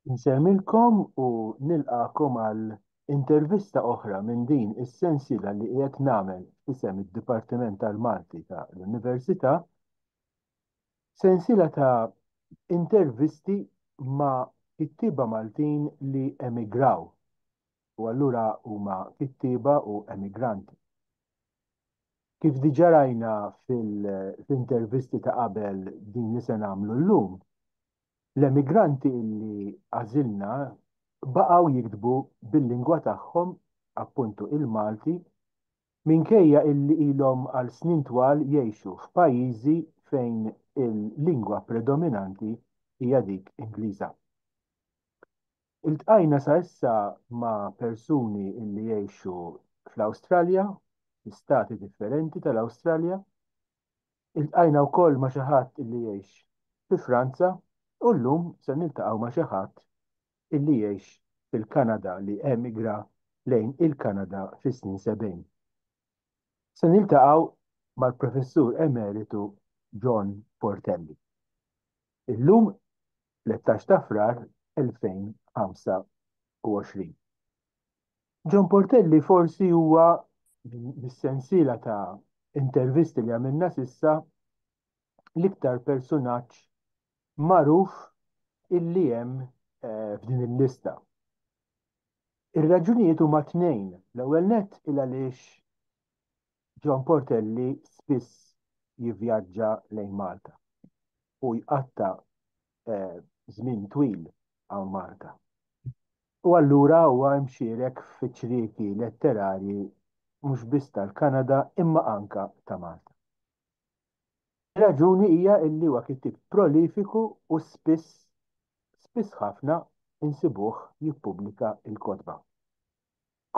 Insellmilkom u nilqagħkom għal intervista oħra minn din is-sensiela li qiegħed nagħmel f'isem id-Dipartiment tal-Malti ta' l-Università, sensiela ta' intervisti ma' kittieba Maltin li emigraw u allura huma kittieba u emigranti. Kif diġà rajna fil-intervisti ta' qabel din li se nagħmlu llum, L-emigranti illi għażilna baqgħu jiktbu bil-lingwa tagħhom, appuntu il-Malti, minkejja illi ilhom għal snin twal jgħixu f'pajjiżi fejn il-lingwa predominanti hija dik Ingliża. Iltqajna sa issa ma' persuni illi jgħixu fl-Awstralja, fi stati differenti tal-Awstralja, Iltqajna wkoll ma' xi ħadd illi jgħix fi Franza u llum se niltaqgħu ma' xi ħadd illi jgħix fil-Kanada li emigra lejn il-Kanada fis-snin 70. Se niltaqgħu mal-Professur Emeritu John Portelli. Illum 13 ta' Frar 2025. John Portelli forsi huwa mis-sensiela ta' intervisti li għamilna s'issa l-iktar persunaġġ magħruf illi hemm eh, f'din il-lista. Ir-raġunijiet huma tnejn. L-ewwel nett il għaliex John Portelli spiss jivvjaġġa lejn Malta u jqatta' eh, żmien twil hawn Malta. U allura huwa imxierek fi ċrieki letterarji mhux biss tal-Kanada imma anka ta' Malta. Ir-raġuni hija illi huwa kittieb prolifiku u spiss, spiss ħafna, insibuh jippubblika l-kotba.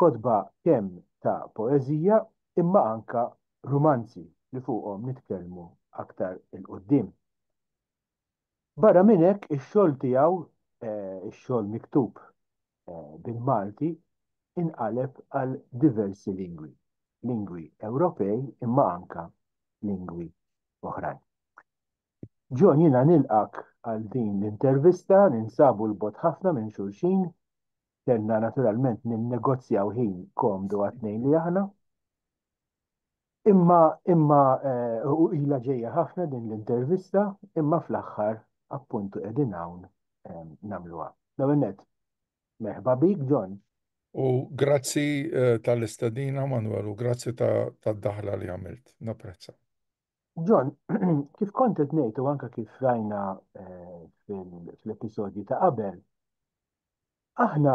Kotba kemm ta' poeżija imma anka rumanzi li fuqhom nitkellmu aktar 'il quddiem. Barra minn hekk ix-xogħol tiegħu, ix-xogħol miktub bil-Malti, inqaleb għal diversi lingwi, lingwi Ewropej imma anka lingwi oħrajn. John jiena nilqgħek għal din l-intervista, ninsabu 'l bogħod ħafna minn xulxin, kellna naturalment ninnegozjaw ħin komdu għat-tnejn li aħna. Imma, imma, u ilha ġejja ħafna din l-intervista, imma fl-aħħar appuntu qegħdin hawn nagħmluha. L-ewwel nett, merħba bik John. U grazzi tal-istedina Manuel u grazzi tad-daħla li għamilt. Napprezza. John, kif kont qed ngħid u anke kif rajna fl-episodji ta' qabel, aħna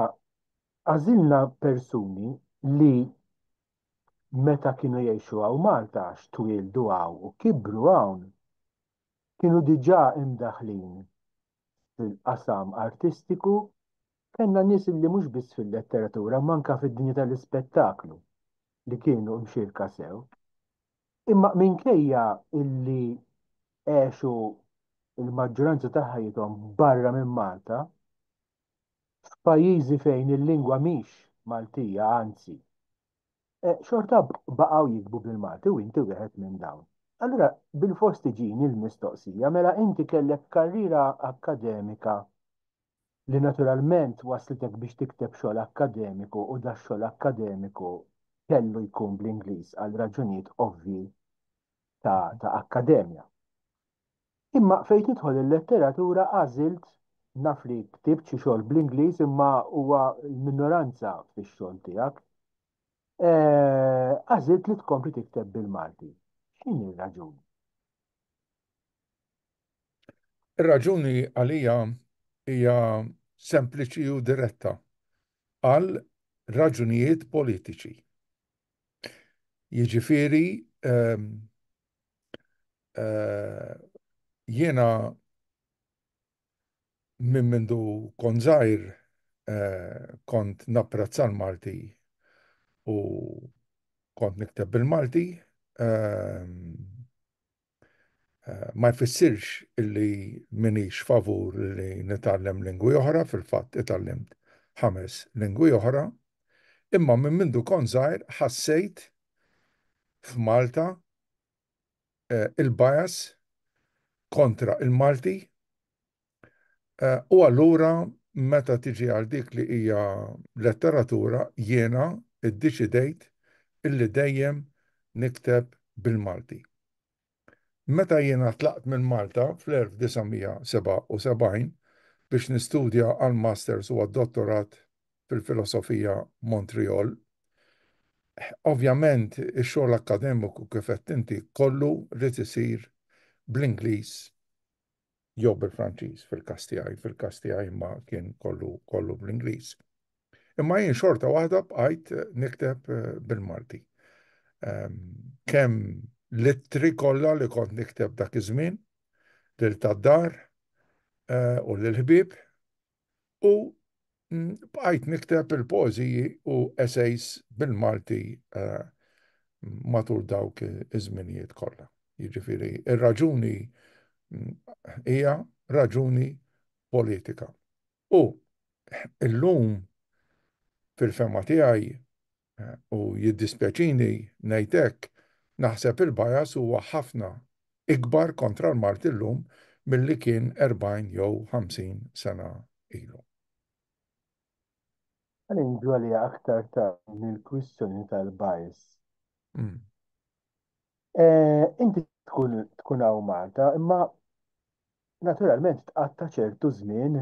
għażilna persuni li meta kienu jgħixu hawn Malta għax twieldu hawn u kibru hawn, kienu diġà imdaħħlin fil-qasam artistiku, kellna nies illi mhux biss fil-letteratura imma anke fid-dinja tal-ispettaklu li kienu mxierka sew. Imma minkejja illi għexu l-maġġoranza ta' ħajjithom barra minn Malta, f'pajjiżi fejn il-lingwa mhix Maltija anzi, xorta baqgħu jiktbu bil-Malti u inti wieħed minn dawn. Allura bilfors tiġini l-mistoqsija, mela inti kellek karriera akkademika li naturalment waslitek biex tikteb xogħol akkademiku u dax-xogħol akkademiku kellu jkun bl-Ingliż għal raġunijiet ovvji ta', ta akkademja. Imma fejn tidħol il-letteratura għażilt, naf li ktibt xi xogħol bl-Ingliż imma huwa l-minoranza fix-xogħol tiegħek, għażilt li tkompli tikteb bil-Malti. X'inhi r-raġuni? Ir-raġuni għalija hija sempliċi u diretta, għal raġunijiet politiċi. Jiġifieri Jiena minn mindu kont żgħir kont napprezza l-Malti u kont nikteb bil-Malti. Ma jfissirx illi m'iniex favur li nitgħallem lingwi oħra, fil-fatt itgħallimt ħames lingwi oħra, imma minn mindu kont żgħir ħassejt f'Malta il-bias kontra il-Malti u allura meta tiġi għal dik li hija letteratura jiena ddeċidejt illi dejjem nikteb bil-Malti. Meta jiena tlaqt minn Malta fl-1977 biex nistudja għall-Masters u għad-Dottorat fil-Filosofija Montreal, ovvjament ix-xogħol akkademiku kif għedt inti kollu ried isir bl-Ingliż jew bil-Franċiż fil-każ tiegħi, fil-każ tiegħi imma kien kollu kollu bl-Ingliż. Imma jien xorta waħda bqajt nikteb bil-Malti. Ehm, kemm l-ittri kollha li kont nikteb dak iż-żmien lil tad-dar eh, u lil ħbieb u bqajt nikteb il-poeżiji u essays bil-Malti eh, matul dawk iż-żminijiet kollha. Jiġifieri ir-raġuni hija raġuni politika. U illum fil-fehma tiegħi u jiddispjaċini ngħid hekk, naħseb il-bias huwa ħafna ikbar kontra l-Malti llum milli kien 40 jew 50 sena ilu. Ħa ninġu għaliha aktar tard din il-kwistjoni tal-bias. Inti tkun tkun hawn Malta, imma naturalment tqatta' ċertu żmien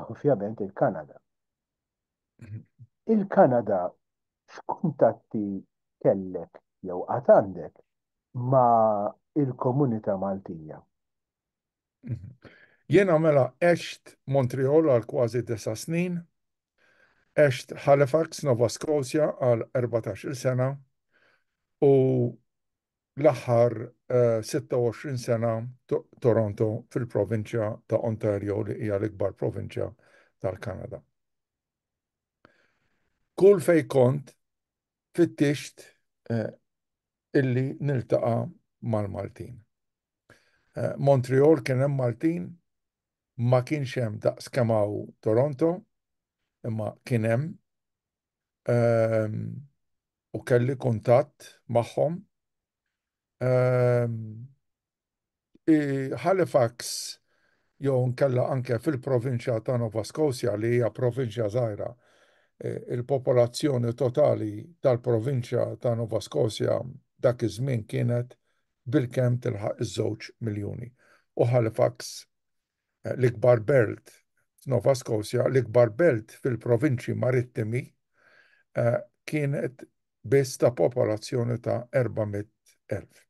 ovvjament il-Kanada. Il-Kanada x'kuntatti kellek jew għad għandek ma' il-komunità Maltija? Jiena mela għext Montreal għal kważi disa' snin, għext Halifax, Nova Scotia għal 14-il sena u l-aħħar 26 sena Toronto fil-provinċja ta' Ontario li hija l-ikbar provinċja tal-Kanada. Kull fejn kont fittixt illi niltaqa' mal-Maltin. Montreal kien hemm Maltin, ma kienx hemm daqs kemm hawn Toronto, imma kien hemm. U kelli kuntatt magħhom. Halifax jew inkella anke fil-provinċja ta' Nova Scotia li hija provinċja żgħira, il-popolazzjoni totali tal-provinċja ta' Nova Scotia dak iż-żmien kienet bilkemm tilħaq iż-żewġ miljuni. U Halifax, l-ikbar belt f'Nova Scotia, l-ikbar belt fil-provinċji marittimi, kienet biss ta' popolazzjoni ta' 400,000.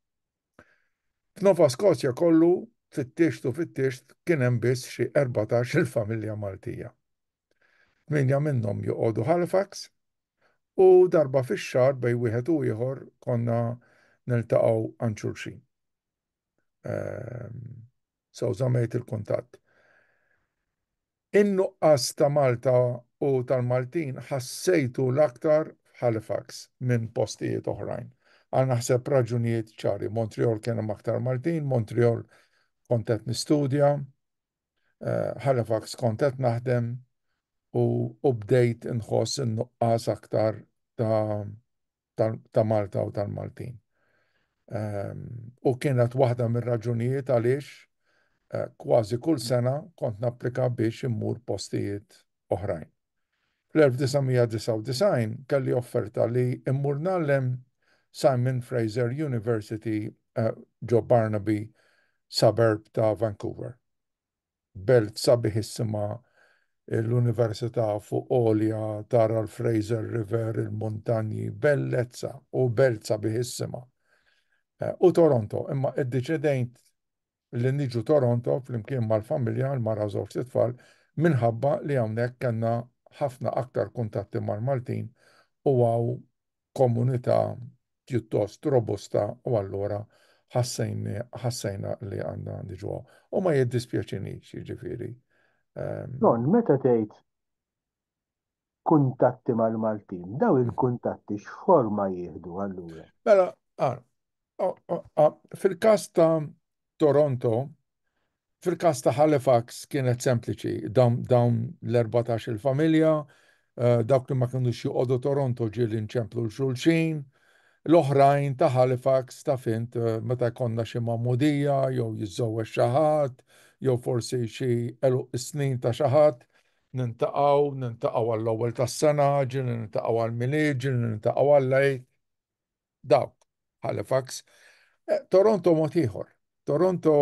F'Nova Scotia kollu fittixt u fittixt kien hemm biss xi 14-il familja Maltija. Tmienja minnhom joqogħdu Halifax u darba fix-xahar bejn wieħed u ieħor konna niltaqgħu għand xulxin. So żammejt il-kuntatt. In-nuqqas ta' Malta u tal-Maltin ħassejtu l-aktar f'Halifax minn postijiet oħrajn. Għal naħseb raġunijiet ċari. Montreal kien hemm aktar Maltin, Montreal kont qed nistudja, Halifax kont qed naħdem u bdejt inħoss in-nuqqas aktar ta' ta' Malta u tal-Maltin. U kienet waħda mir-raġunijiet għaliex kważi kull sena kont napplika biex immur postijiet oħrajn. Fl-1999 kelli offerta li mmur ngħallem Simon Fraser University ġo Burnaby, suburb ta' Vancouver. Belt sabiħissima, l-università fuq għolja, tara l-Fraser River, il-muntanji, bellezza u belt sabiħissima. U Toronto, imma iddeċidejt li niġu Toronto flimkien mal-familja, l-mara u żewġt itfal, minħabba li hawnhekk kellna ħafna aktar kuntatti mal-Maltin u hawn komunità pjuttost robusta u allura ħassejna li għandna niġu hawn. U ma jiddispjaċinix, jiġifieri. Ron, meta tgħid kuntatti mal-Maltin, daw il-kuntatti x'forma jieħdu allura? Mela, fil-każ ta' Toronto, Fil-każ ta' Halifax kienet sempliċi, dawn dawn l-14-il familja, dawk li ma kinux joqogħdu Toronto ġieli nċemplu 'l xulxin, l-oħrajn ta' Halifax taf int meta jkollna xi magħmudija jew jiżżewweġ xi ħadd jew forsi xi għeluq is-snin ta' xi ħadd, nintaqgħu, nintaqgħu għall-ewwel tas-sena, ġieli nintaqgħu għall-Milied, ġieli nintaqgħu għall-Għid. Dawk, Halifax. Eh, Toronto mod ieħor. Toronto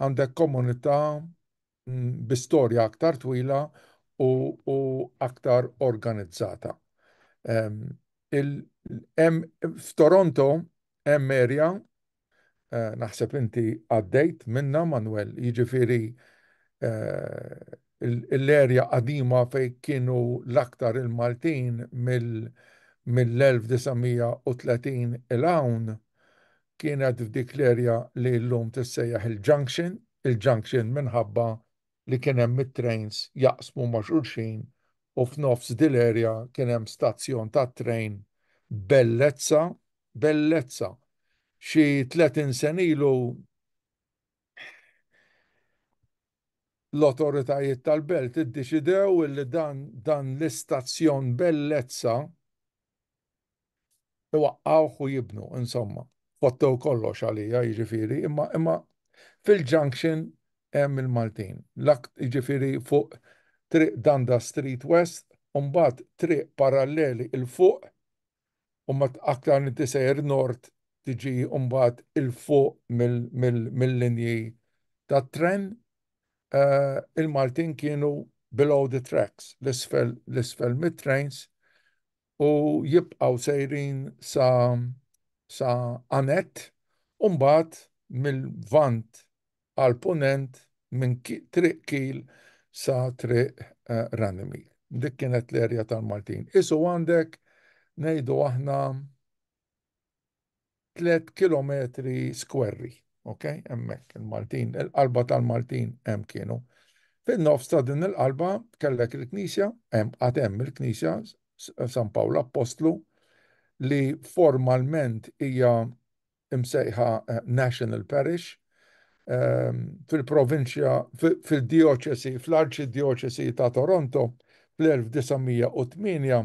għandek komunità mm, bi storja aktar twila u, u aktar organizzata. F'Toronto hemm area eh, naħseb inti għaddejt minna Manuel, jiġifieri eh, l-erja qadima fej kienu l-aktar il-Maltin mill-1930 il-hawn kienet f'dik l-erja li llum tissejjaħ il-Junction, il-Junction minħabba li kien hemm it-trains jaqsmu ma' xulxin u f'nofs dil-erja kien hemm stazzjon tat-train bellezza, bellezza. Xi 30 sena ilu l-awtoritajiet tal-belt iddeċidew li dan dan l-istazzjon bellezza iwaqqgħuh u jibnu, insomma. Fottew kollox għalija, jiġifieri, imma imma fil-junction hemm il-Maltin. Jiġifieri fuq Triq Dundas Street West u mbagħad triq paralleli 'l fuq u ma aktar inti sejjer nord tiġi mbagħad 'il fuq mill-linji tat-tren, eh, il-Maltin kienu below the tracks, l-isfel l-isfel mit-trains u jibqgħu sejrin sa sa Anett u mbagħad mill-Lvant għall-Punent minn Triq Kiel sa Triq Runnymede. Dik kienet l-erja tal-Maltin. Isu għandek ngħidu aħna 3 kilometri skwerri, ok? Hemmhekk il-Maltin, il-qalba tal-Maltin hemm kienu. Fin-nofs ta' din il-qalba kellek il-knisja, hemm għad hemm il-knisja San Pawl Appostlu li formalment hija imsejħa National Parish fil-provinċja, fil-djoċesi, fl-Arċidjoċesi ta' Toronto fl-1908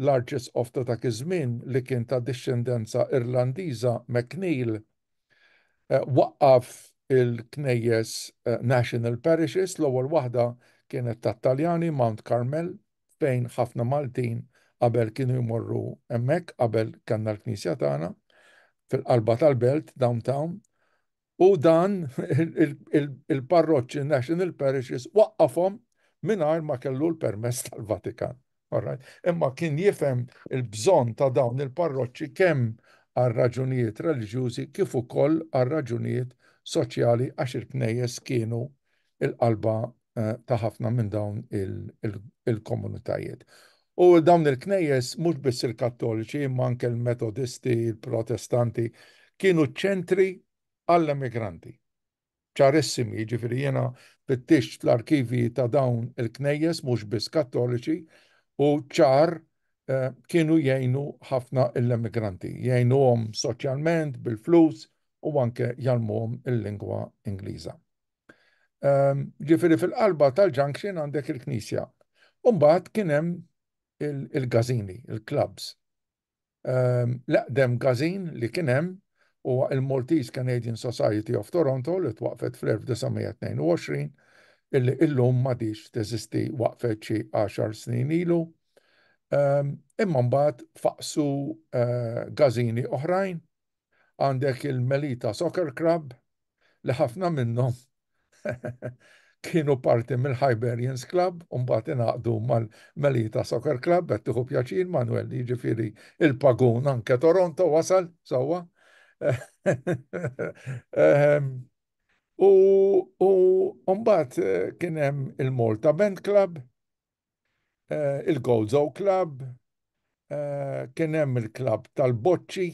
l-Arċisqof ta' dak iż-żmien li kien ta' dixxendenza Irlandiża McNeill waqqaf il-knejjes National Parishes, l-ewwel waħda kienet tat-Taljani, Mount Carmel, fejn ħafna Maltin qabel kienu jmorru hemmhekk qabel kellna l-knisja tagħna fil-qalba tal-belt downtown u dan il-parroċċi National Parishes waqqafhom mingħajr ma kellu l-permess tal-Vatikan. Alright. Imma kien jifhem il-bżonn ta' dawn il-parroċċi kemm għal raġunijiet reliġjużi kif ukoll għal raġunijiet soċjali għax il-knejjes kienu il-qalba ta' ħafna minn dawn il-komunitajiet. U dawn il-knejjes mhux biss il-Kattoliċi imma anke l-Metodisti, il-Protestanti kienu ċentri għall-emigranti. Ċarissimi, jiġifieri jiena fittixt fl-arkivji ta' dawn il-knejjes mhux biss Kattoliċi u ċar kienu jgħinu ħafna l-emigranti, jgħinuhom soċjalment, bil-flus u anke jgħallmuhom il-lingwa Ingliża. Ehm, ġifieri fil-qalba tal-junction għandek il-knisja. U mbagħad kien hemm il-gazini, il-clubs. Ehm, l-eqdem gazin li kien hemm huwa il-Maltese Canadian Society of Toronto li twaqfet fl-1922 illi illum m'għadix teżisti waqfet xi 10 snin ilu. Ehm, imma mbagħad faqsu eh, gazini oħrajn. Għandek il-Melita Soccer Club li ħafna minnhom kienu parti mill-Hibernians Club u mbagħad ingħaqdu mal-Melita Soccer Club qed tieħu pjaċir Manuel, jiġifieri il-pagun anke Toronto wasal sewwa. Ehm, u mbagħad eh, kien hemm il-Malta Band Club, eh, il-Gozo Club, eh, kien hemm il-klabb tal-boċċi,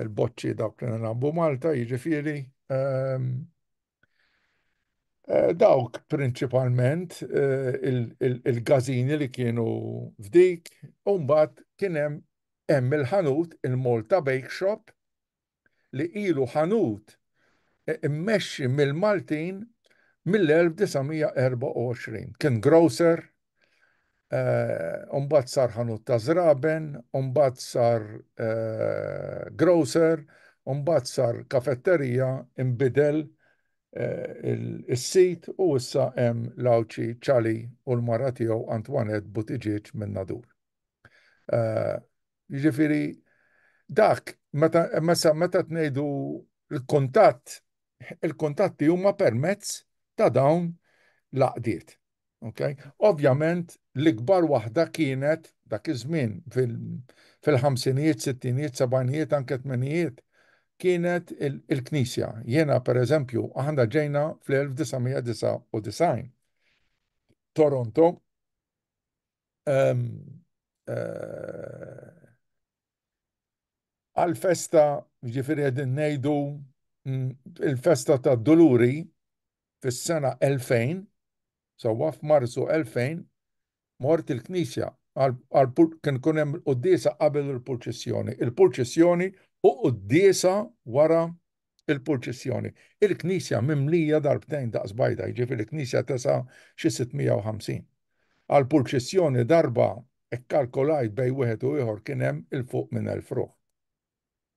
il-boċċi dawk li nilagħbu Malta, jiġifieri. Ehm, eh, dawk prinċipalment il-gazini li kienu f'dik, u mbagħad kien hemm hemm il-ħanut il-Malta Bake Shop li ilu ħanut immexxi mill-Maltin mill-1924. Kien grocer, eh, u mbagħad sar ħanut ta' żraben, u mbagħad sar eh, grocer, u mbagħad sar kafetterija, inbidel. is-sit u issa hemm l-Għawdxi Ċali u l-mara tiegħu Antoinette Buttigieg minn Nadur. Jiġifieri dak meta meta tnejdu l-kuntatt, il-kuntatti huma permezz ta' dawn l-għaqdiet. Okay? Ovvjament l-ikbar waħda kienet dak iż-żmien fil-ħamsinijiet, sittinijiet, sebgħinijiet, anke tmenijiet, kienet il-Knisja. Jiena pereżempju, aħna ġejna fl-1999. Toronto, għal-festa, ġifieri qegħdin ngħidu il-festa ta' Duluri fis-sena 2000, sewwa f'Marzu 2000, mort il-knisja kien ikun hemm il-quddiesa qabel il-purċissjoni, il-purċissjoni u quddiesa wara il-purċissjoni. Il-knisja mimlija darbtejn daqs bajda, jiġifieri knisja tesa' xi 650. Għall-purċissjoni darba kkalkulajt bejn wieħed u ieħor kien hemm 'il fuq minn 1000 ruħ.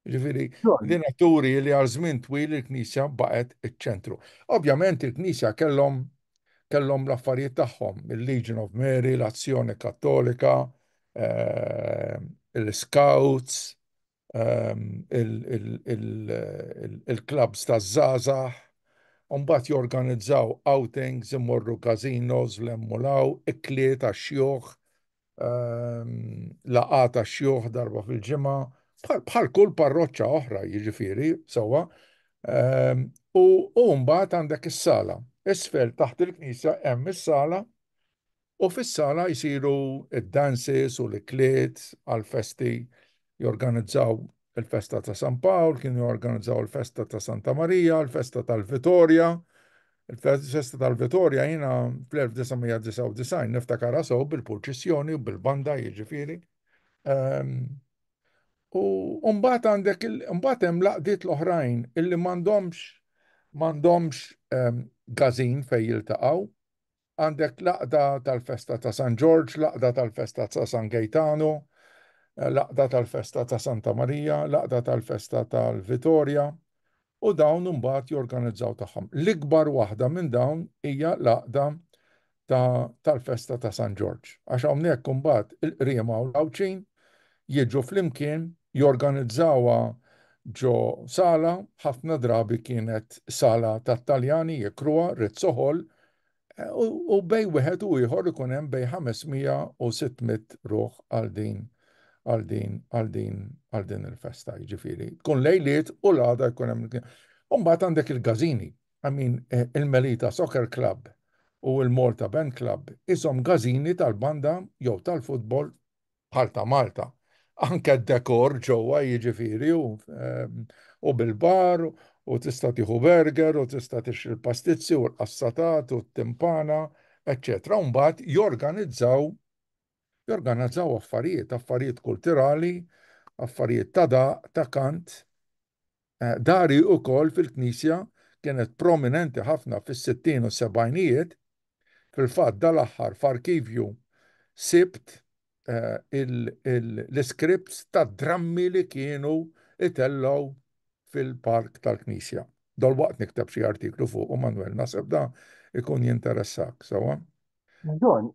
Ġifieri, din turi li għal żmien twil il-Knisja baqgħet iċ-ċentru. Ovvjament il-Knisja kellhom kellhom l-affarijiet tagħhom, il-Legion of Mary, l-Azzjoni Kattolika, eh, il-Scouts, ehm, il-clubs taż-żgħażagħ, Mbagħad jorganizzaw outings, imorru casinos, l-emmulaw, ikliet għax-xjuħ, laqgħat għax-xjuħ darba fil-ġimgħa, bħal kull parroċċa oħra jiġifieri sewwa. U mbagħad għandek is-sala. Isfel taħt il-knisja hemm is-sala u fis-sala jsiru d-dances u l-ikliet għall-festi jorganizzaw il-festa ta' San Pawl, kienu jorganizzaw il-festa ta' Santa Marija, il-festa tal-Vitorja. Il-festa tal-Vitorja jiena fl-1999 niftakarha sew bil-purċissjoni u bil-banda jiġifieri. Ehm, u mbagħad għandek mbagħad hemm laqdiet l-oħrajn illi m'għandhomx m'għandhomx ehm, gażin fejn jiltaqgħu. Għandek l-għaqda tal-festa ta' San Ġorġ, l-għaqda tal-festa ta' San Gejtanu, l-għaqda tal-festa ta' Santa Marija, l-għaqda tal-festa tal-Vitorja, u dawn imbagħad jorganizzaw tagħhom. L-ikbar waħda minn dawn hija l-għaqda tal-festa ta' San Ġorġ. Għax hawnhekk imbagħad il-Qriema u l-Għawdxin jiġu flimkien jorganizzawha ġo sala, ħafna drabi kienet sala tat-Taljani jikruha, Rizzo Hall, u bejn wieħed u ieħor ikun hemm bejn 500 u 600 ruħ għal din għal din għal din għal din il-festa, jiġifieri. Tkun lejliet u l-għada jkun hemm. U mbagħad għandek il-gażini. I mean, il-Melita Soccer Club u l-Malta Band Club ishom gażini tal-banda jew tal-futbol bħal ta' Malta. Anke d-dekor ġewwa jiġifieri u u bil-bar u tista' tieħu burger u tista' tixtri l-pastizzi u l-qassatat u t-timpana, eċċetera. U mbagħad jorganizzaw jorganizzaw affarijiet, affarijiet kulturali, affarijiet ta' daqq, ta' kant. Dari wkoll fil-Knisja kienet prominenti ħafna fis-sittin u s-sebgħinijiet. Fil-fatt dal-aħħar f'arkivju sibt l-iscripts tad-drammi li kienu jtellgħu fil-park tal-Knisja. Dalwaqt nikteb xi artiklu fuqu, Manuel, naħseb da jkun jinteressak, sewwa? John,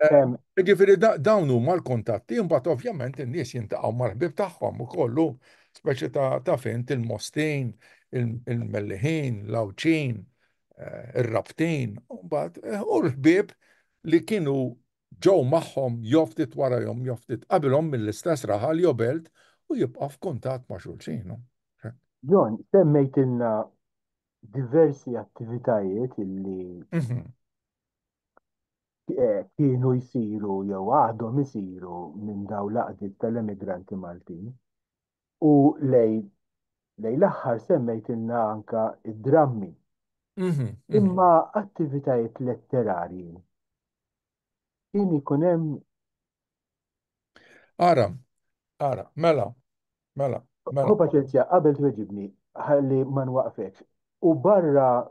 Jiġifieri dawn huma l-kuntatti, imbagħad ovvjament in-nies jintaqgħu mal-ħbieb tagħhom ukoll u speċi ta' taf int il-Mostin, il-Melliħin, l-Għawdxin, ir-Rabtin, u mbagħad u l-ħbieb li kienu ġew magħhom jew ftit warahom jew ftit qabilhom mill-istess raħal jew belt u jibqgħu f'kuntatt ma' xulxin. John, semmejtilna diversi attivitajiet illi kienu jsiru jew għadhom isiru minn dawn l-għaqdiet tal-emigranti Maltin. U lej lej l-aħħar semmejtilna anka id-drammi. Imma attivitajiet letterarji kien ikun hemm Ara, ara, mela, mela, mela. Ħu paċenzja, qabel tweġibni, ħalli ma nwaqfekx. U barra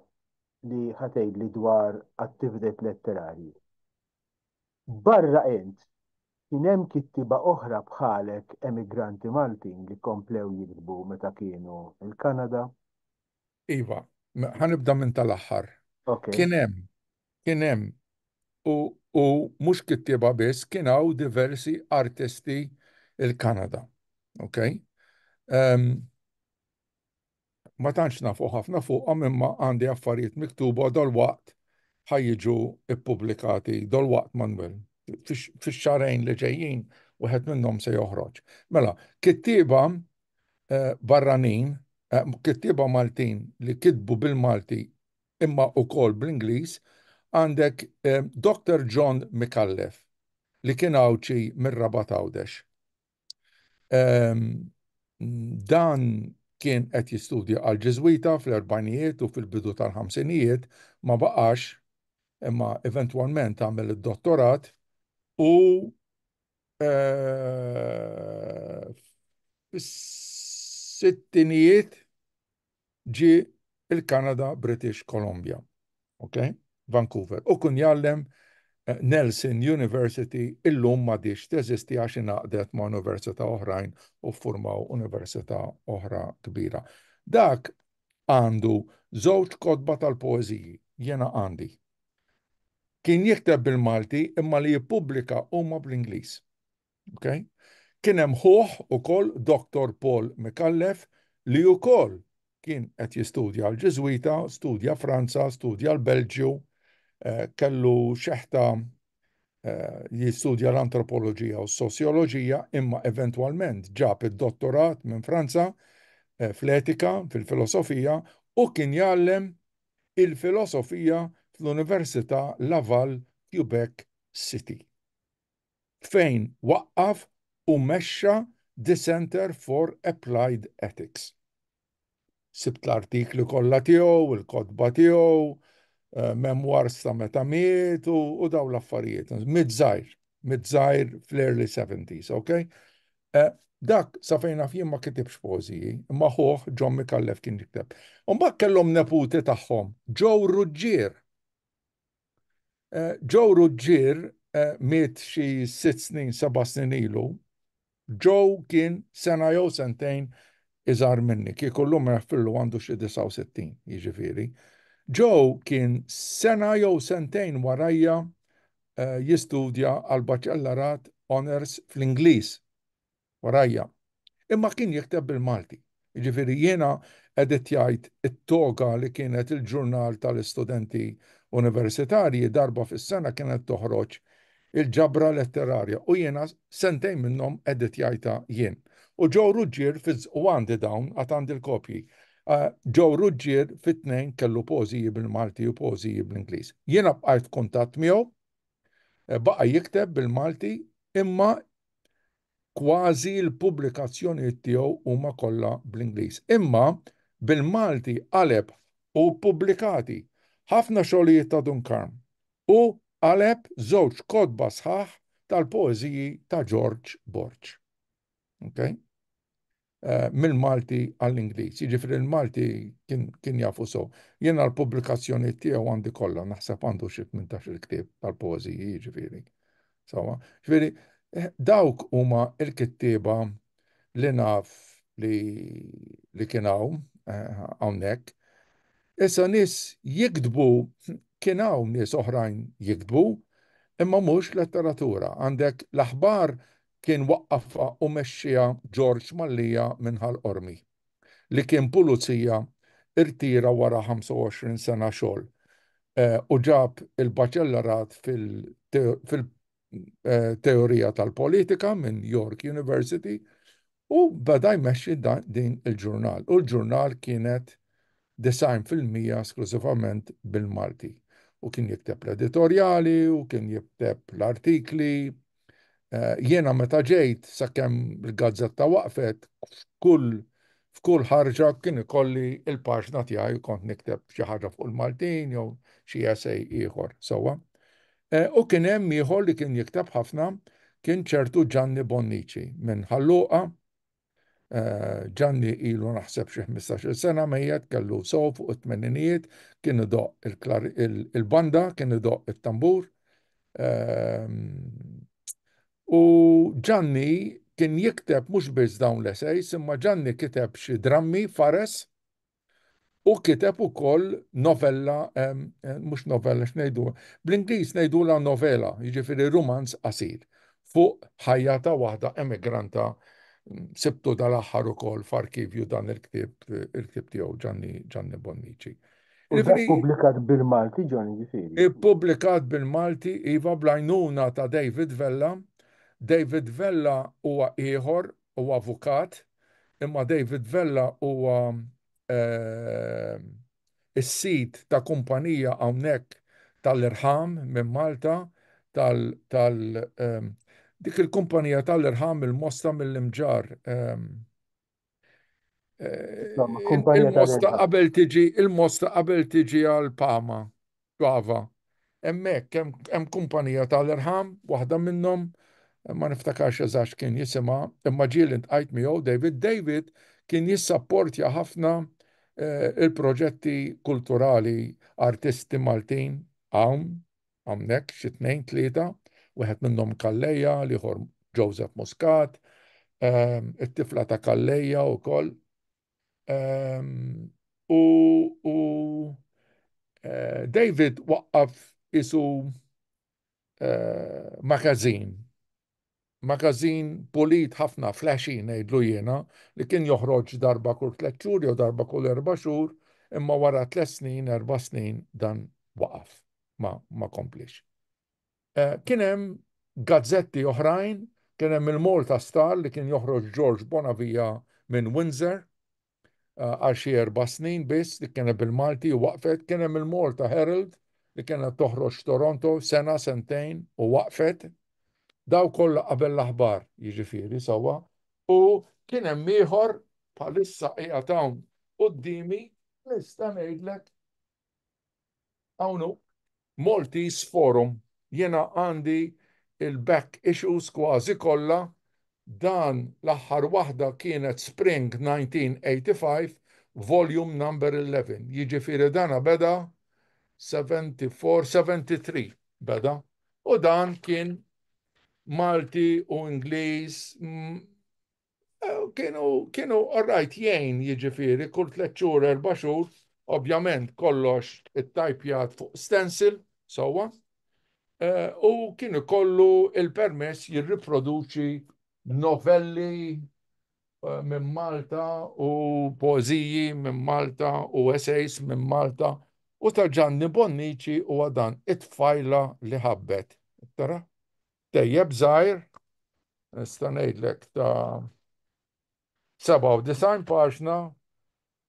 li ħa tgħidli dwar attivitajiet letterarji. Barra int, kien hemm kittieba oħra bħalek emigranti Maltin li komplew jiktbu meta kienu l-Kanada? Iva, ħa nibda minn tal-aħħar. Kien hemm, kien hemm u, u mhux kittieba biss, kien hawn diversi artisti il-Kanada. Ok? Um, ma tantx nafu ħafna fuqhom imma għandi affarijiet miktuba dal-waqt ħa jiġu ippubblikati dal-waqt Manuel. Fix-xahrejn li ġejjin wieħed minnhom se joħroġ. Mela, kittieba eh, barranin, eh, kittieba Maltin li kitbu bil-Malti imma ukoll bl-Ingliż, għandek eh, Dr. John Micallef li kien Għawdxi mir-Rabat Għawdex. Ehm, dan kien qed jistudja għal Ġiżwita fl-erbgħinijiet u fil-bidu tal-ħamsinijiet ma baqax imma eventwalment għamel id-dottorat u eh, fis-sittinijiet ġie il-Kanada British Columbia, ok? Vancouver. U kun jgħallem eh, Nelson University illum m'għadhiex teżisti għax ingħaqdet ma' università oħrajn u ffurmaw università oħra kbira. Dak għandu żewġ kotba tal-poeżiji, jiena għandi. Kien jikteb bil-Malti imma li jippubblika huma bl-Ingliż. Okay? Kien hemm ħuh ukoll Dr. Paul Micallef li ukoll kien qed jistudja l-Ġiżwita, studja Franza, studja l-Belġju, eh, kellu xeħta eh, jistudja l-antropoloġija u s-sosjoloġija, imma eventwalment ġab id-dottorat minn Franza eh, fl-etika, fil-filosofija, u kien jgħallem il-filosofija fl-Università Laval Quebec City. Fejn waqqaf u mexxa The Centre for Applied Ethics. Sibt l-artikli kollha tiegħu, il-kotba tiegħu, eh, memoirs ta' meta miet u dawn l-affarijiet. Miet żgħir, miet żgħir fl-early 70s, ok? Eh, dak sa fejn naf jien ma kitibx poeżiji, imma ħuh John Micallef kien jikteb. Mbagħad kellhom neputi tagħhom, Joe Ruggier. Eh, Joe Ruggier eh, miet xi 6 snin, 7 snin ilu. Joe kien sena jew sentejn iżgħar minni, kieku llum jaffillu għandu xi 69, jiġifieri. Joe kien sena jew sentejn warajja eh, jistudja għal baċellarat honors fl-Ingliż warajja. Imma kien jikteb bil-Malti. Jiġifieri jiena editjajt it-Toga li kienet il-ġurnal tal-istudenti universitarji darba fis-sena kienet toħroġ il-ġabra letterarja u jiena sentejn minnhom editjajtha jien. U Joe Ruggier u għandi dawn għad għandi l-kopji. Joe Ruggier fit-tnejn kellu poeżiji bil-Malti u poeżiji bl-Ingliż. Jiena bqajt f'kuntatt miegħu, eh, baqa' jikteb bil-Malti imma kważi l-pubblikazzjonijiet tiegħu huma kollha bl-Ingliż. Imma bil-Malti qaleb u ppubblikati ħafna xogħlijiet ta' Dun Karm u qaleb żewġ kotba sħaħ tal-poeżiji ta' Ġorġ Borg. Okay? Eh, mill-Malti għall-Ingliż. Jiġifieri l-Malti kien, kien jafu sew. Jiena l-pubblikazzjoni tiegħu għandi kollha, naħseb għandu xi 18 il-ktieb tal-poeżiji, jiġifieri. Sewwa, jiġifieri eh, dawk huma l-kittieba li naf li li kien hawn eh, hawnhekk. Issa nies jiktbu kien hawn nies oħrajn jiktbu, imma mhux letteratura. Għandek l-aħbar kien waqqafha u mexxiha Ġorġ Mallia minn Ħal Qormi, li kien pulizija rtira wara 25 sena xogħol u ġab il-baċellerat fil-teorija tal-politika minn York University u beda jmexxi din il-ġurnal. U l-ġurnal kienet 90% esklużivament bil-Malti. U kien jikteb l-editorjali u kien jikteb l-artikli. Eh, jiena meta ġejt sakemm il-gazzetta waqfet, kull f'kull ħarġa kien ikolli il-paġna tiegħi kont nikteb xi ħaġa fuq il-Maltin jew xi essay ieħor sewwa. Eh, u kien hemm ieħor li kien jikteb ħafna kien ċertu Gianni Bonnici minn Ħal Luqa. Eh, Gianni ilu naħseb xi 15-il sena mejjet kellu sew fuq it-tmeninijiet, kien idoq il-banda, kien idoq it-tambur. Ehm, u Gianni kien jikteb mhux biss dawn l-essays, imma Gianni kiteb xi drammi fares. U kiteb ukoll novella, mhux novella x'ngħidu, bl-Ingliż ngħidulha novela, jiġifieri rumanz qasir fuq ħajja ta' waħda emigranta sibtu dal-aħħar ukoll f'arkivju dan il-ktieb il-ktieb tiegħu Ġanni Ġanni Bonnici. U dak pubblikat bil-Malti John jiġifieri? Ippubblikat bil-Malti iva bl-għajnuna ta' David Vella. David Vella huwa ieħor, huwa avukat, imma David Vella huwa is-sid ta' kumpanija hawnhekk tal-irħam minn Malta tal tal dik il-kumpanija tal-irħam il-Mosta mill-Imġarr. Il-Mosta qabel tiġi il-Mosta qabel tiġi għal Pama, Pava. Hemmhekk hemm kumpanija tal-irħam, waħda minnhom, ma niftakarx eżatt x'kien jisimha, imma ġieli ntqajt miegħu David. David kien jissapportja ħafna il-proġetti kulturali artisti Maltin hawn, hawnhekk xi tnejn tlieta, wieħed minnhom Calleja, l-ieħor Joseph Muscat, it-tifla ta' Calleja wkoll. U u David waqqaf isu magazine, magazine pulit ħafna, flashy ngħidlu jiena, li kien joħroġ darba kull tliet xhur jew darba kull erba' xhur, imma wara tliet snin, erba' snin dan waqaf, ma ma kompliex. Kien hemm gazzetti oħrajn, kien hemm il-Malta Star li kien joħroġ George Bonavia minn Windsor għal xi erba' snin biss, dik kienet bil-Malti u waqfet. Kien hemm il-Malta Herald li kienet toħroġ Toronto sena, sentejn u waqfet. Daw kollha qabel l-aħbar, jiġifieri sewwa. U kien hemm ieħor bħalissa qiegħed hawn quddiemi nista' ngħidlek Hawn hu. Maltese Forum. Jiena għandi il-back issues kważi kollha. Dan l-aħħar waħda kienet Spring 1985, volume number 11. Jiġifieri dana beda 74, 73 beda. U dan kien Malti u Ingliż Kienu, kienu all right jgħin jiġifieri kull tliet xhur, erba' xhur, ovvjament kollox ittajpjat fuq stencil, sewwa, u kien ikollu l-permess jirriproduċi novelli minn Malta u poeżiji minn Malta u essays minn Malta u ta' Ġanni Bonnici huwa dan It-Tfajla li Ħabbet. Tara? Tejjeb żgħir, nista' ngħidlek ta' 97 paġna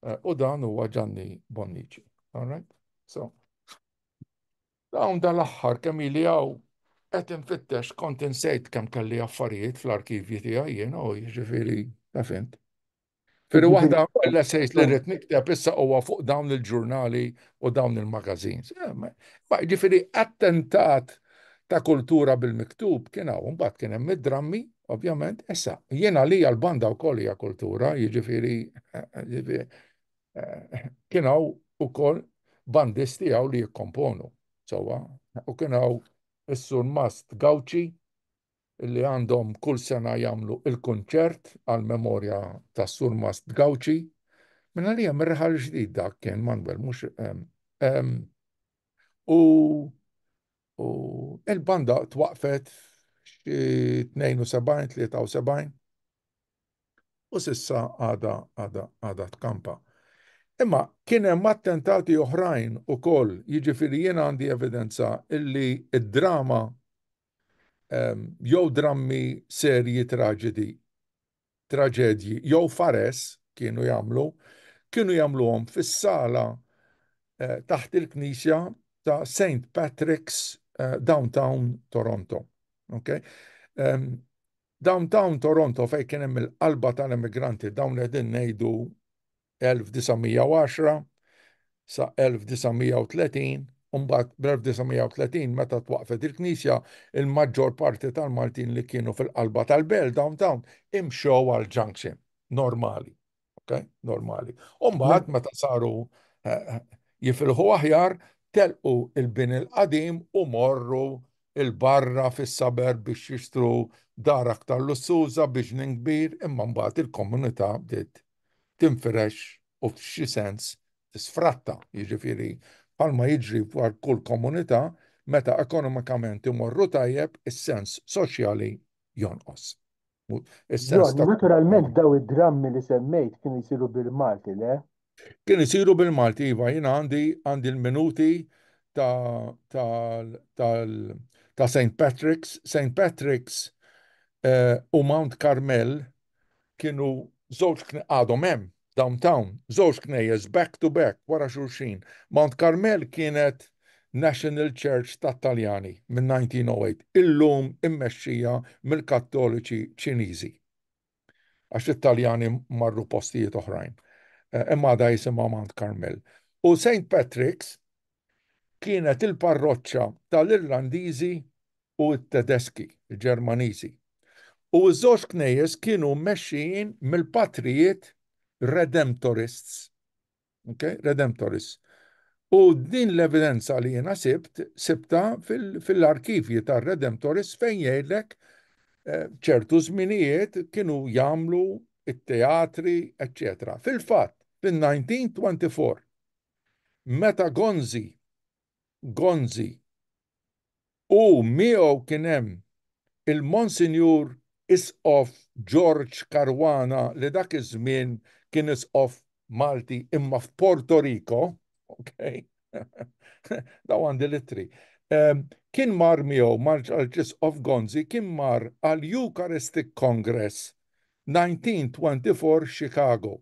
eh, u dan huwa Ġanni Bonnici. All right? So, dawn dal-aħħar kemm ili hawn qed infittex kont insejt kemm kelli affarijiet fl-arkivji tiegħi jiena u jiġifieri taf int. Fieri waħda l-essays li rrid nikteb issa huwa fuq dawn il-ġurnali u dawn il-magazines. Eh, ma ġifieri attentat ta' kultura bil-miktub kien hawn, mbagħad kien hemm id-drammi, ovvjament, issa jiena li l-banda wkoll hija kultura, jiġifieri eh, eh, kien hawn ukoll bandisti hawn li jikkomponu. Sewwa, u kien hawn is-Surmast Gauci li għandhom kull sena jagħmlu il-kunċert għall-memorja tas-Surmast Gauci. Minn għalija mir-raħal ġdid dak kien Manuel mhux u u il-banda twaqfet xi 72, 73 u s'issa għadha għadha għadha tkampa. Imma kien hemm attentati oħrajn ukoll, jiġifieri jien għandi evidenza illi d-drama jew drammi serji traġedi, traġedji jew fares kienu jagħmlu, kienu jagħmluhom fis-sala eh, taħt il-knisja ta' St. Patrick's eh, downtown Toronto. Okay? Downtown Toronto fejn kien hemm il-qalba tal-immigranti dawn qegħdin ngħidu 1910 sa 1930, u mbagħad bl-1930 meta twaqqfet il-Knisja, il-maġġor parti tal-Maltin li kienu fil-qalba tal-belt downtown imxew għal junction normali. Okay? Normali. U mbagħad meta saru eh, jifilħu aħjar, telqu il-bini l-qadim u morru il-barra fis-suburb biex jixtru dar aktar lussuża bi ġnien kbir, imma mbagħad il-komunità bdiet tinfirex u f'xi sens Tisfratta, jiġifieri bħalma jiġri f'kull komunità meta ekonomikament imorru tajjeb, is-sens soċjali jonqos. Is-sens ta' Naturalment daw id-drammi li semmejt kienu jsiru bil-Malti, le? Kienu jsiru bil-Malti, iva, jiena għandi għandi l-minuti ta' ta' ta' St. Patrick's. St. Patrick's eh, u Mount Carmel kienu żewġ għadhom hemm downtown, żewġ knejjes back to back wara xulxin. Mount Carmel kienet National Church tat-Taljani minn 1908, illum immexxija mill-Kattoliċi Ċiniżi. Għax it-Taljani marru postijiet oħrajn. Eh, imma għadha jisimha Mount Carmel. U St. Patrick's kienet il-parroċċa tal-Irlandiżi u t-Tedeski, il-Ġermaniżi. U ż-żewġ knejjes kienu mmexxijin mill-patrijiet Redemptorists. Okay? Redemptorists. U din l-evidenza li jiena sibt, sibta fil-arkivji tar-Redemptorists fejn jgħidlek eh, ċertu żminijiet kienu jagħmlu it-teatri, eccetera. Fil-fatt, fil-1924, meta Gonzi, Gonzi U miegħu kien hemm il-Monsinjur Isqof George Caruana li dak iż-żmien kien Isqof Malti imma f'Porto Rico, ok, daw għandi l-ittri, kien mar miegħu mal-Arċisqof Gonzi kien mar għal Eucharistic Congress 1924 Chicago.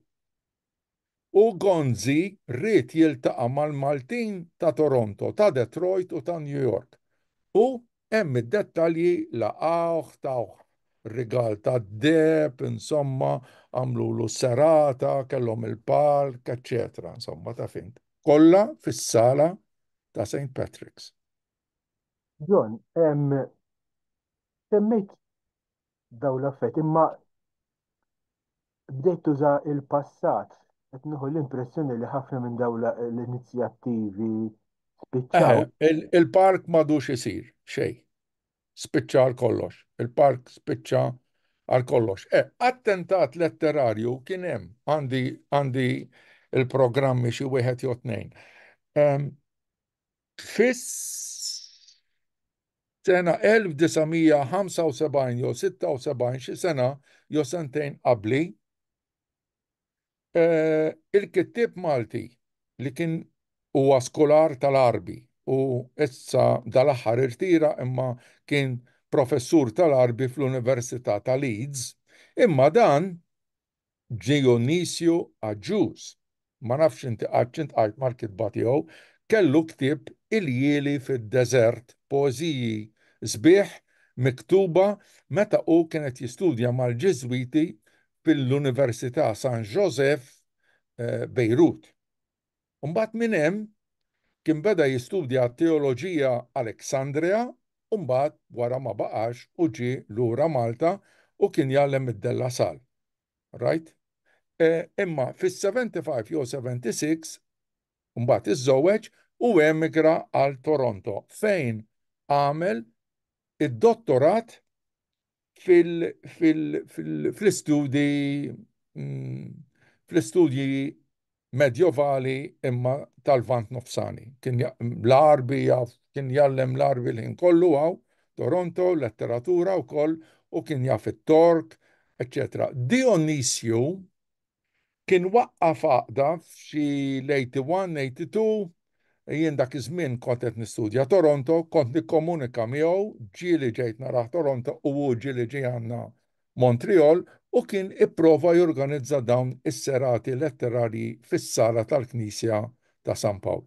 U Gonzi ried jiltaqa' mal-Maltin ta' Toronto, ta' Detroit u ta' New York. U hemm id-dettalji laqgħuh, tawh rigal tad-deheb, insomma, għamlulu serata, kellhom il-palk, eċċetera, insomma, taf int. Kollha fis-sala ta' St. Patrick's. John, semmejt dawn l-affarijiet, imma bdejt tuża il-passat, qed nieħu l-impressjoni li ħafna minn dawn l-inizjattivi spiċċaw. Il-park m'għadux isir xejn. Spiċċa għal kollox. Il-park spiċċa għal kollox. Eh, attentat letterarju kien hemm għandi għandi il-programmi xi wieħed jew tnejn. Ehm, fis Sena 1975 jew 76, xi sena jew sentejn qabli, il-kittieb Malti li kien huwa skular tal-Għarbi u issa dal-aħħar irtira imma kien professur tal-Għarbi fl-Università ta' Leeds, imma dan Dionisju Agius, ma nafx inti qattx intqajt mal-kitba tiegħu, kellu ktieb Iljieli fid-Deżert, poeżiji sbieħ miktuba meta hu kien qed jistudja mal-Ġiżwiti fil-Università San Joseph, Bejrut. Imbagħad minn hemm kien beda jistudja t-teoloġija Alexandria u mbagħad wara ma baqax u ġie lura Malta u kien jgħallem id-De La Salle. Right? E, imma fis-75 jew 76 mbagħad iżżewweġ u emigra għal Toronto fejn għamel id-dottorat fl-istudji fl-istudji medjovali imma tal-Lvant Nofsani. Kien l-Għarbi jaf, kien jgħallem l-Għarbi l-ħin kollu hawn, Toronto, letteratura wkoll, u kien jaf it-Tork, eċċetera. Dionisju Kien waqqaf għaqda f'xi l-81, 82, jien dak iż-żmien kont qed nistudja Toronto, kont nikkomunika miegħu, ġieli ġejt narah Toronto u hu ġieli ġie għandna Montreal u kien ipprova jorganizza dawn is-serati letterarji fis-sala tal-Knisja ta' San Pawl.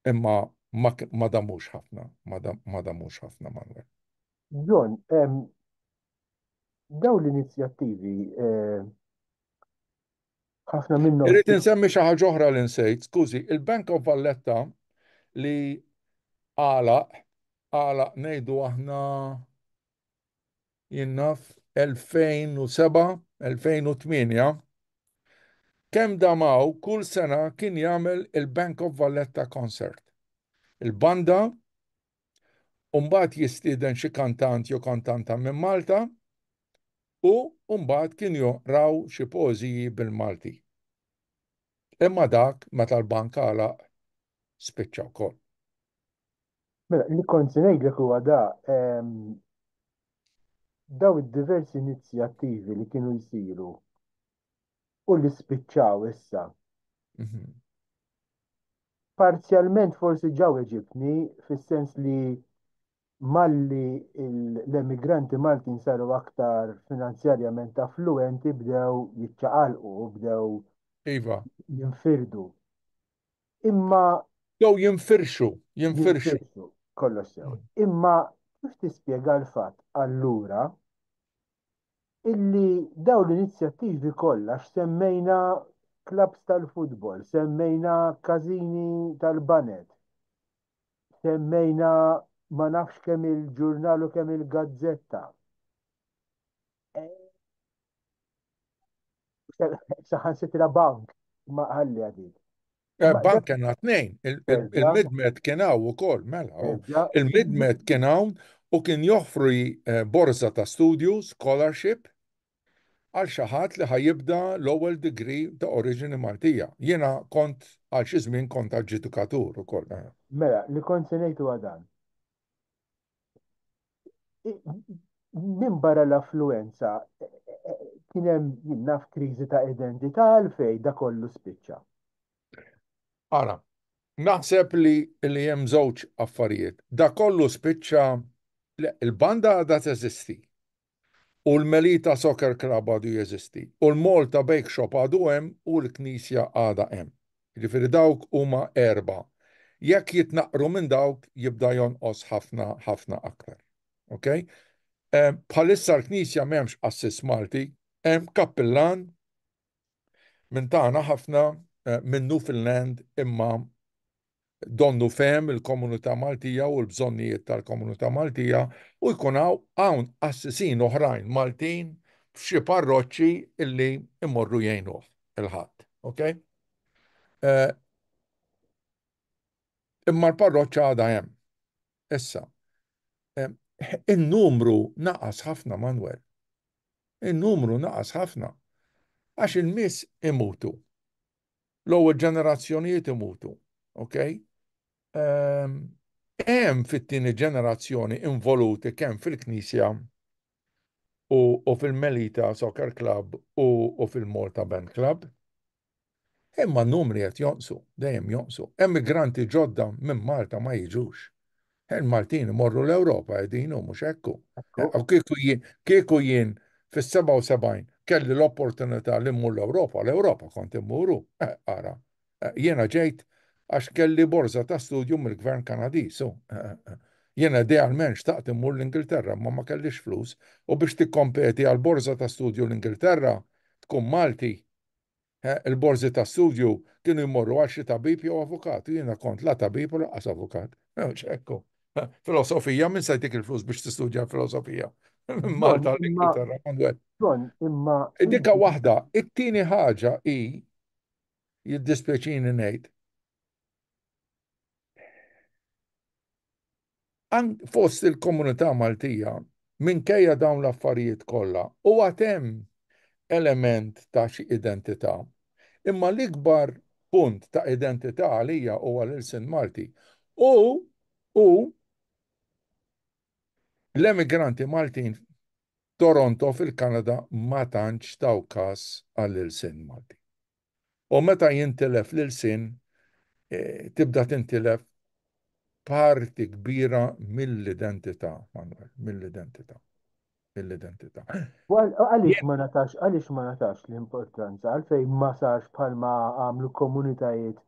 Imma ma damux ħafna, ma damux ħafna Manuel. John, dawn l-inizjattivi eh, ħafna minnhom. Irrid insemmi xi ħaġa oħra li nsejt, skużi, il-Bank of Valletta li għalaq għalaq ngħidu aħna jien naf 2007, 2008, kemm damaw kull sena kien jagħmel il-Bank of Valletta Concert. Il-banda u mbagħad jistieden xi kantant jew kantanta minn Malta u mbagħad kien joqraw xi poeżiji bil-Malti. Imma dak meta l-bank għalaq spiċċa wkoll. Mela, li kont se ngħidlek huwa da daw id-diversi inizjattivi li kienu jsiru u li spiċċaw issa. Parzjalment forsi ġa weġibtni fis-sens li malli l-emigranti Maltin saru aktar finanzjarjament affluenti bdew jiċċaqalqu u bdew Iva. jinfirdu. Imma Jew jinfirxu, jinfirxu. Jinfirxu, kollox sew. Imma kif tispjega l-fatt allura illi dawn l-inizjattivi kollha x'semmejna klabbs tal-futbol, semmejna każini tal-baned, semmejna ma nafx kemm il-ġurnal u kemm il-gazzetta. Saħansitra bank ma ħalli għadik. Eh, bank kien tnejn, il-Midmed kien hawn ukoll, mela. Il-Midmed kien hawn u kien joffri eh, borza ta' studju, scholarship, għal xi ħadd li ħa jibda l-ewwel degree ta' oriġini Maltija. Jiena kont għal xi żmien kont aġġudikatur ukoll. Eh. Mela, li kont se ngħid huwa dan. Minn barra l-affluenza kien hemm jien naf kriżi ta' identità għalfejn da kollu spiċċa. Ara, naħseb li li hemm żewġ affarijiet. Da kollu spiċċa il-banda għadha teżisti. U l-Melita Soccer Club għadu jeżisti, u l-Malta Bake Shop għadu hemm u l-Knisja għadha hemm. Jiġifieri dawk huma erbgħa. Jekk jitnaqqru minn dawk jibda jonqos ħafna ħafna aktar. Ok? Bħalissa l-Knisja m'hemmx qassis Malti, hemm kappillan minn tagħna ħafna minn Newfoundland imma donnu fehem il-komunità Maltija u l-bżonnijiet tal-komunità Maltija u jkun hawn hawn qassisin oħrajn Maltin f'xi parroċċi illi imorru jgħinuh il-Ħadd. Ok? Eh, imma l-parroċċa għadha hemm. Issa, eh, in-numru naqas ħafna Manuel. In-numru naqas ħafna. Għax in-nies imutu. L-ewwel ġenerazzjonijiet imutu, ok? Ehm, hemm fit-tieni ġenerazzjoni involuti kemm fil-Knisja u, u fil-Melita Soccer Club u, u fil-Malta Band Club. Imma n-numri qed jonqsu, dejjem jonqsu. Emigranti ġodda minn Malta ma jiġux. Il-Maltin imorru l-Ewropa qegħdin u mhux hekk hu. U kieku jien kieku jien fis-77 kelli l-opportunità li mmur l-Ewropa, l-Ewropa kont immur hu. Ara, jiena ġejt għax kelli borża ta' studju mill-Gvern Kanadiż hu. Jiena idealment xtaqt immur l-Ingilterra imma ma kellix flus u biex tikkompeti għal borża ta' studju l-Ingilterra tkun Malti Il-borżi ta' studju kienu jmorru għal xi tabib jew avukat u jiena kont la tabib u lanqas avukat. Mhux hekk hu. Filosofija, min se jtik il-flus biex tistudja l-filosofija? Minn Malta għall-Ingilterra, Manuel. John, imma. Dika waħda. It-tieni ħaġa hi, jiddispjaċini ngħid, Fost il-komunità Maltija, minkejja dawn l-affarijiet kollha, u għad hemm element ta' xi identità. Imma l-ikbar punt ta' identità għalija huwa l-ilsien Malti. U, u l-emigranti Maltin f'Toronto fil-Kanada ma tantx taw kas għall-ilsien Malti. U meta jintilef l-ilsien, tibda tintilef parti kbira mill-identità, Manuel, mill-identità. Mill-identità. Għaliex ma natax, għaliex ma natax l-importanza, għalfejn ma sarx bħalma għamlu komunitajiet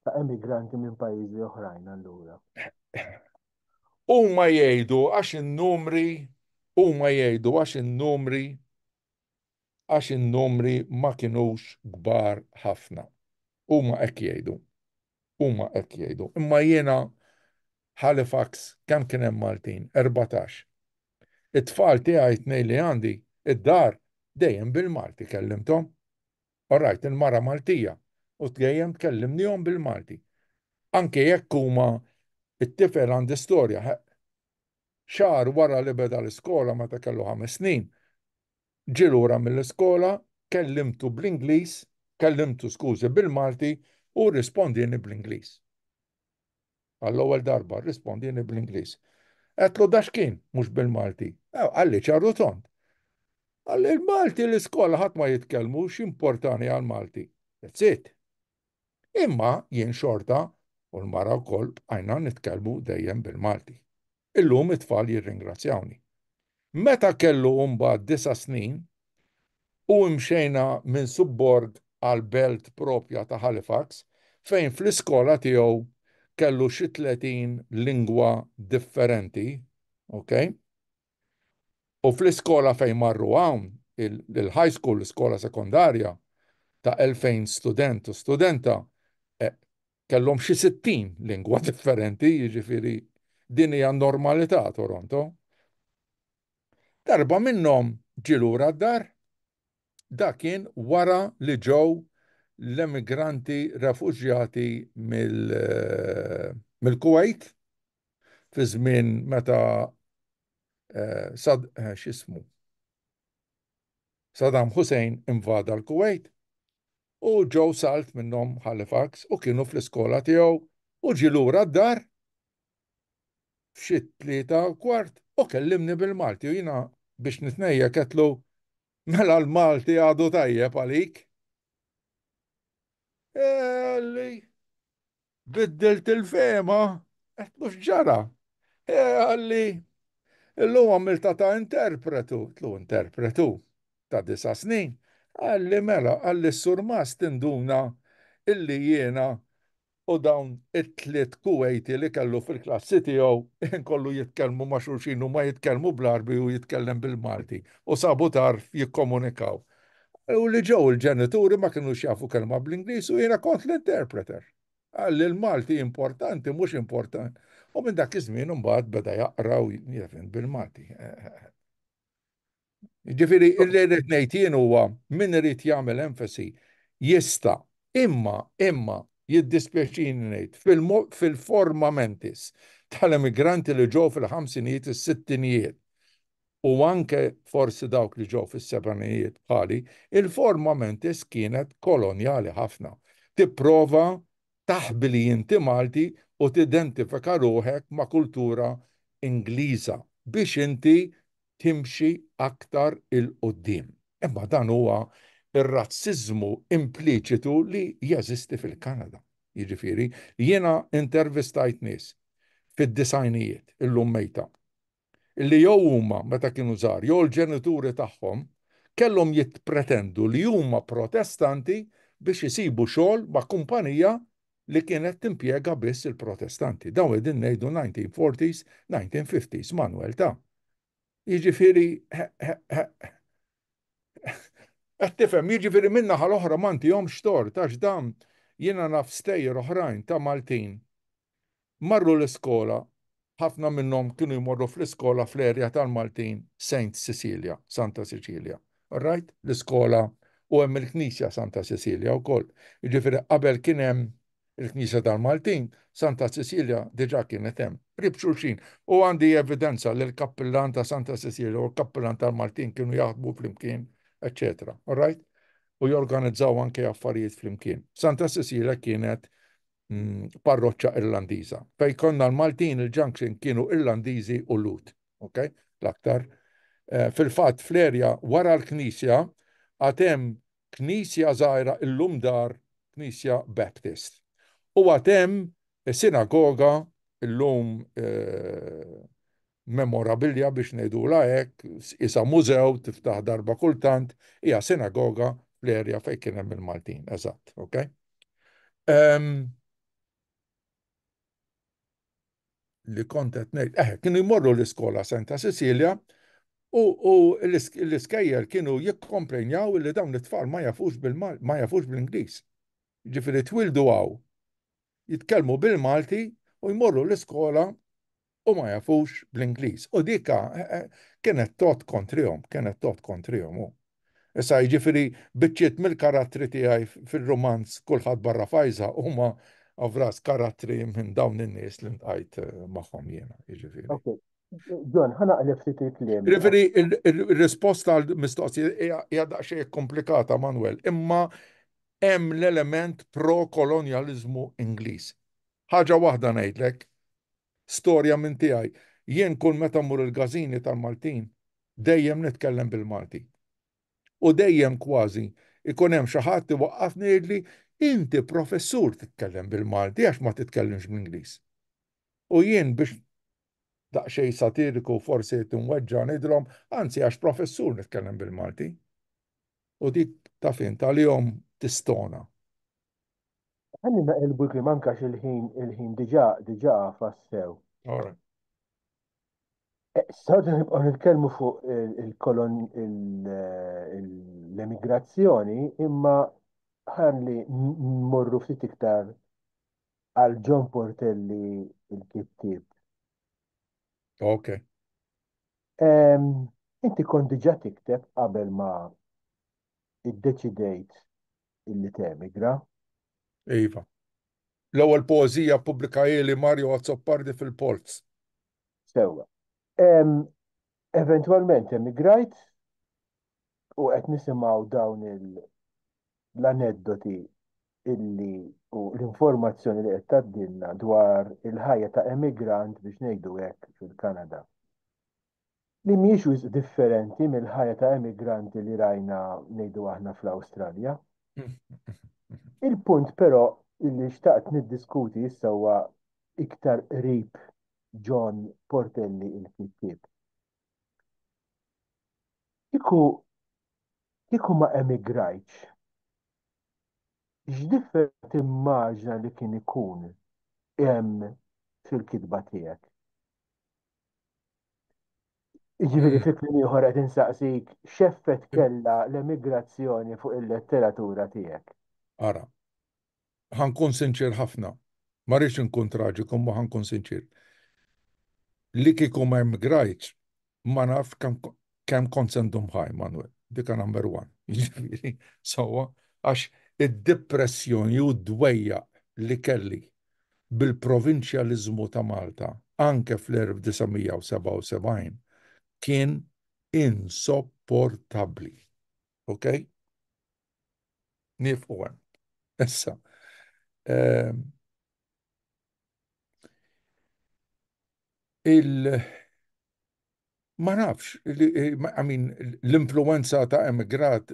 ta' emigranti minn pajjiżi oħrajn allura? Huma jgħidu għax in-numri, huma jgħidu għax in-numri għax in-numri ma kinux kbar ħafna. Huma hekk jgħidu. Huma hekk jgħidu. Imma jiena Halifax kemm kien hemm Maltin? 14. It-tfal tiegħi tnejn li għandi, id-dar dejjem bil-Malti kellimthom. All right, il-mara Maltija u dejjem tkellimnihom bil-Malti. Anke jekk huma it-tifel għandi storja, Xahar wara li beda l-iskola meta kellu 5 snin, ġie lura mill-iskola, kellimtu bl-Ingliż. Kellimtu, skużi, bil-Malti u rrispondieni bl-Ingliż. Għall-ewwel darba rrispondieni bl-Ingliż. Għedtlu da x'kien mhux bil-Malti. Eh, qalli ċar u tond. Qalli l-Malti l-iskola ħadd ma jitkellmu x'importani għall-Malti. That's it. Imma jien xorta u l-mara wkoll bqajna nitkellmu dejjem bil-Malti. Illum it-tfal jirringrazzjawni. Meta kellu mbagħad disa' snin u imxejna minn subborg għal belt propja ta' Halifax fejn fl-iskola tiegħu kellu xi 30 lingwa differenti, ok? U fl-iskola fejn marru hawn, il-high school, l-iskola sekondarja, ta' 2000 student u studenta, eh, kellhom xi 60 lingwa differenti, jiġifieri din hija normalità Toronto. Darba minnhom ġie lura d-dar, dak kien wara li ġew l-emigranti refuġjati mill-Kuwait fi żmien meta eh, sad eh, x'ismu Saddam Hussein invada l-Kuwait u ġew salt minnhom Halifax u kienu fl-iskola tiegħu u ġie lura d-dar f'xi 3:15 u kellimni bil-Malti u jiena biex nitnejjek għedtlu mela l-Malti għadu tajjeb għalik. Qalli biddilt il-fehma, għedtlu x'ġara? Qalli illum għamiltha ta' interpretu, għedtlu interpretu ta' disa' snin. Qalli mela, qalli s-surmast induna illi jiena u dawn it-tliet Kuwejti li kellu fil-klassi tiegħu inkollu jitkellmu ma' xulxin huma jitkellmu bl-Għarbi u jitkellem bil-Malti u sabu tarf jikkomunikaw. U li ġew il-ġenituri ma kinux jafu kelma bl-Ingliż u jiena kont l-interpreter. Qal li l-Malti importanti mhux importanti. U minn dak iż-żmien imbagħad beda jaqra u jefhem bil-Malti. Ġifieri li rrid ngħid jien huwa min irid jagħmel enfasi jista' imma imma jiddispjaċini ngħid fil-forma mentis tal-immigranti li ġew fil-ħamsinijiet is-sittinijiet u anke forsi dawk li ġew fis-sebgħinijiet bħali, il-forma mentis kienet kolonjali ħafna. Tipprova taħbi li inti Malti u tidentifika ruħek ma' kultura Ingliża biex inti timxi aktar 'il quddiem. Imma dan huwa r-razziżmu impliċitu li jeżisti fil-Kanada. Jiġifieri, jiena intervistajt nies fid-disgħinijiet, illum mejta, li jew huma meta kienu żgħar jew il-ġenituri tagħhom kellhom jippretendu li huma Protestanti biex isibu xogħol ma' kumpanija li kienet timpjega biss il-Protestanti. Dawn qegħdin ngħidu 1940s, 1950s, Manuel ta'. Jiġifieri qed tifhem, jiġifieri min-naħa l-oħra ma ntihomx tort għax dan jiena naf stejjer oħrajn ta' Maltin marru l-iskola, ħafna minnhom kienu jmorru fl-iskola fl-area tal-Maltin Saint Cecilia, Santa Cecilia. All right? L-iskola u hemm il-Knisja Santa Cecilia wkoll. Jiġifieri qabel kien hemm il-Knisja tal-Maltin, Santa Cecilia diġà kienet hemm, qrib xulxin. U għandi evidenza li l-kappillan ta' Santa Cecilia u l-kappillan tal-Maltin kienu jaħdmu flimkien, eċċetera. All right? U jorganizzaw anke affarijiet flimkien. Santa Cecilia kienet mm, parroċċa Irlandiża. Fej konna l-Maltin il-Junction kienu Irlandiżi u Lhud. Ok? L-aktar. Eh, fil-fatt fl-erja wara l-knisja għad hemm knisja żgħira illum dar knisja Baptist. U għad hemm sinagoga illum eh, memorabilja biex ngħidulha hekk, isa mużew tiftaħ darba kultant, hija sinagoga fl-erja fejn kien hemm il-Maltin, eżatt, ok? Um, li kont qed ngħid, eh, kienu jmorru l-iskola Santa Cecilia u, u l-iskejjel kienu jikkomplejnjaw li dawn it-tfal ma jafux bil ma jafux bl-Ingliż. Ġifieri twildu hawn, jitkellmu bil-Malti u jmorru l-iskola u ma jafux bl-Ingliż. U dika eh, eh, kienet tot kontrihom, kienet tot kontrihom. Issa jiġifieri biċċiet mill-karattri tiegħi fil-rumanz Kulħadd Barra Fajża huma avras karattri minn dawn in-nies li ntqajt eh, magħhom jiena, jiġifieri. Ok. John, ħa naqleb ftit il-kliem. Jiġifieri ir-risposta għal mistoqsija hija daqsxejn komplikata, Manuel, imma Hemm l-element pro-kolonjaliżmu Ingliż. Ħaġa waħda ngħidlek, storja minn tiegħi, jien kull meta mmur il-każini tal-Maltin dejjem nitkellem bil-Malti. U dejjem kważi ikun hemm xi ħadd iwaqqafni jgħidli inti professur titkellem bil-Malti għax ma titkellimx bl-Ingliż. U jien biex daqsxejn satiriku forsi qed inweġġa' ngħidilhom anzi għax professur nitkellem bil-Malti. U dik taf int għalihom tistona. Ħalli naqilbu l-kliem anke għax il-ħin il-ħin diġà diġà għafas sew. All right. Sawta nibqgħu nitkellmu fuq il-kolon l-emigrazzjoni imma ħalli nmorru ftit iktar għal John Portelli il-kittieb. Ok. Inti kont diġà tikteb qabel ma iddeċidejt illi temigra? Iva. L-ewwel poeżija ppubblikajeli Mario Azzopardi fil-Polz. Sewwa. Eventwalment emigrajt u qed nisimgħu dawn l-aneddoti illi u l-informazzjoni li qed tgħaddilna dwar il-ħajja ta' emigrant biex ngħidu hekk fil-Kanada. Li mhijiex wisq differenti mill-ħajja ta' emigranti li rajna ngħidu aħna fl-Awstralja. Il-punt però illi xtaqt niddiskuti issa huwa iktar qrib John Portelli il-kittieb. Kieku kieku ma emigrajtx, x'differenza timmaġina li kien ikun hemm fil-kitba tiegħek? Jiġifieri fi kliem ieħor qed insaqsik x'effett kellha l-emigrazzjoni fuq il-letteratura tiegħek? Ara, ħa nkun sinċier ħafna. Ma rridx inkun traġiku imma ħa nkun sinċier. Li kieku ma emigrajtx, ma nafx kemm kemm kont se ndum ħaj, Manuel. Dika number one. Jiġifieri, sewwa, għax id-dipressjoni u d-dwejjaq li kelli bil-provinċjaliżmu ta' Malta anke fl-1977 kien insopportabbli. Ok? Nieqfu hemm. Issa. Ehm, il Ma nafx, I mean, l-influenza ta' emigrat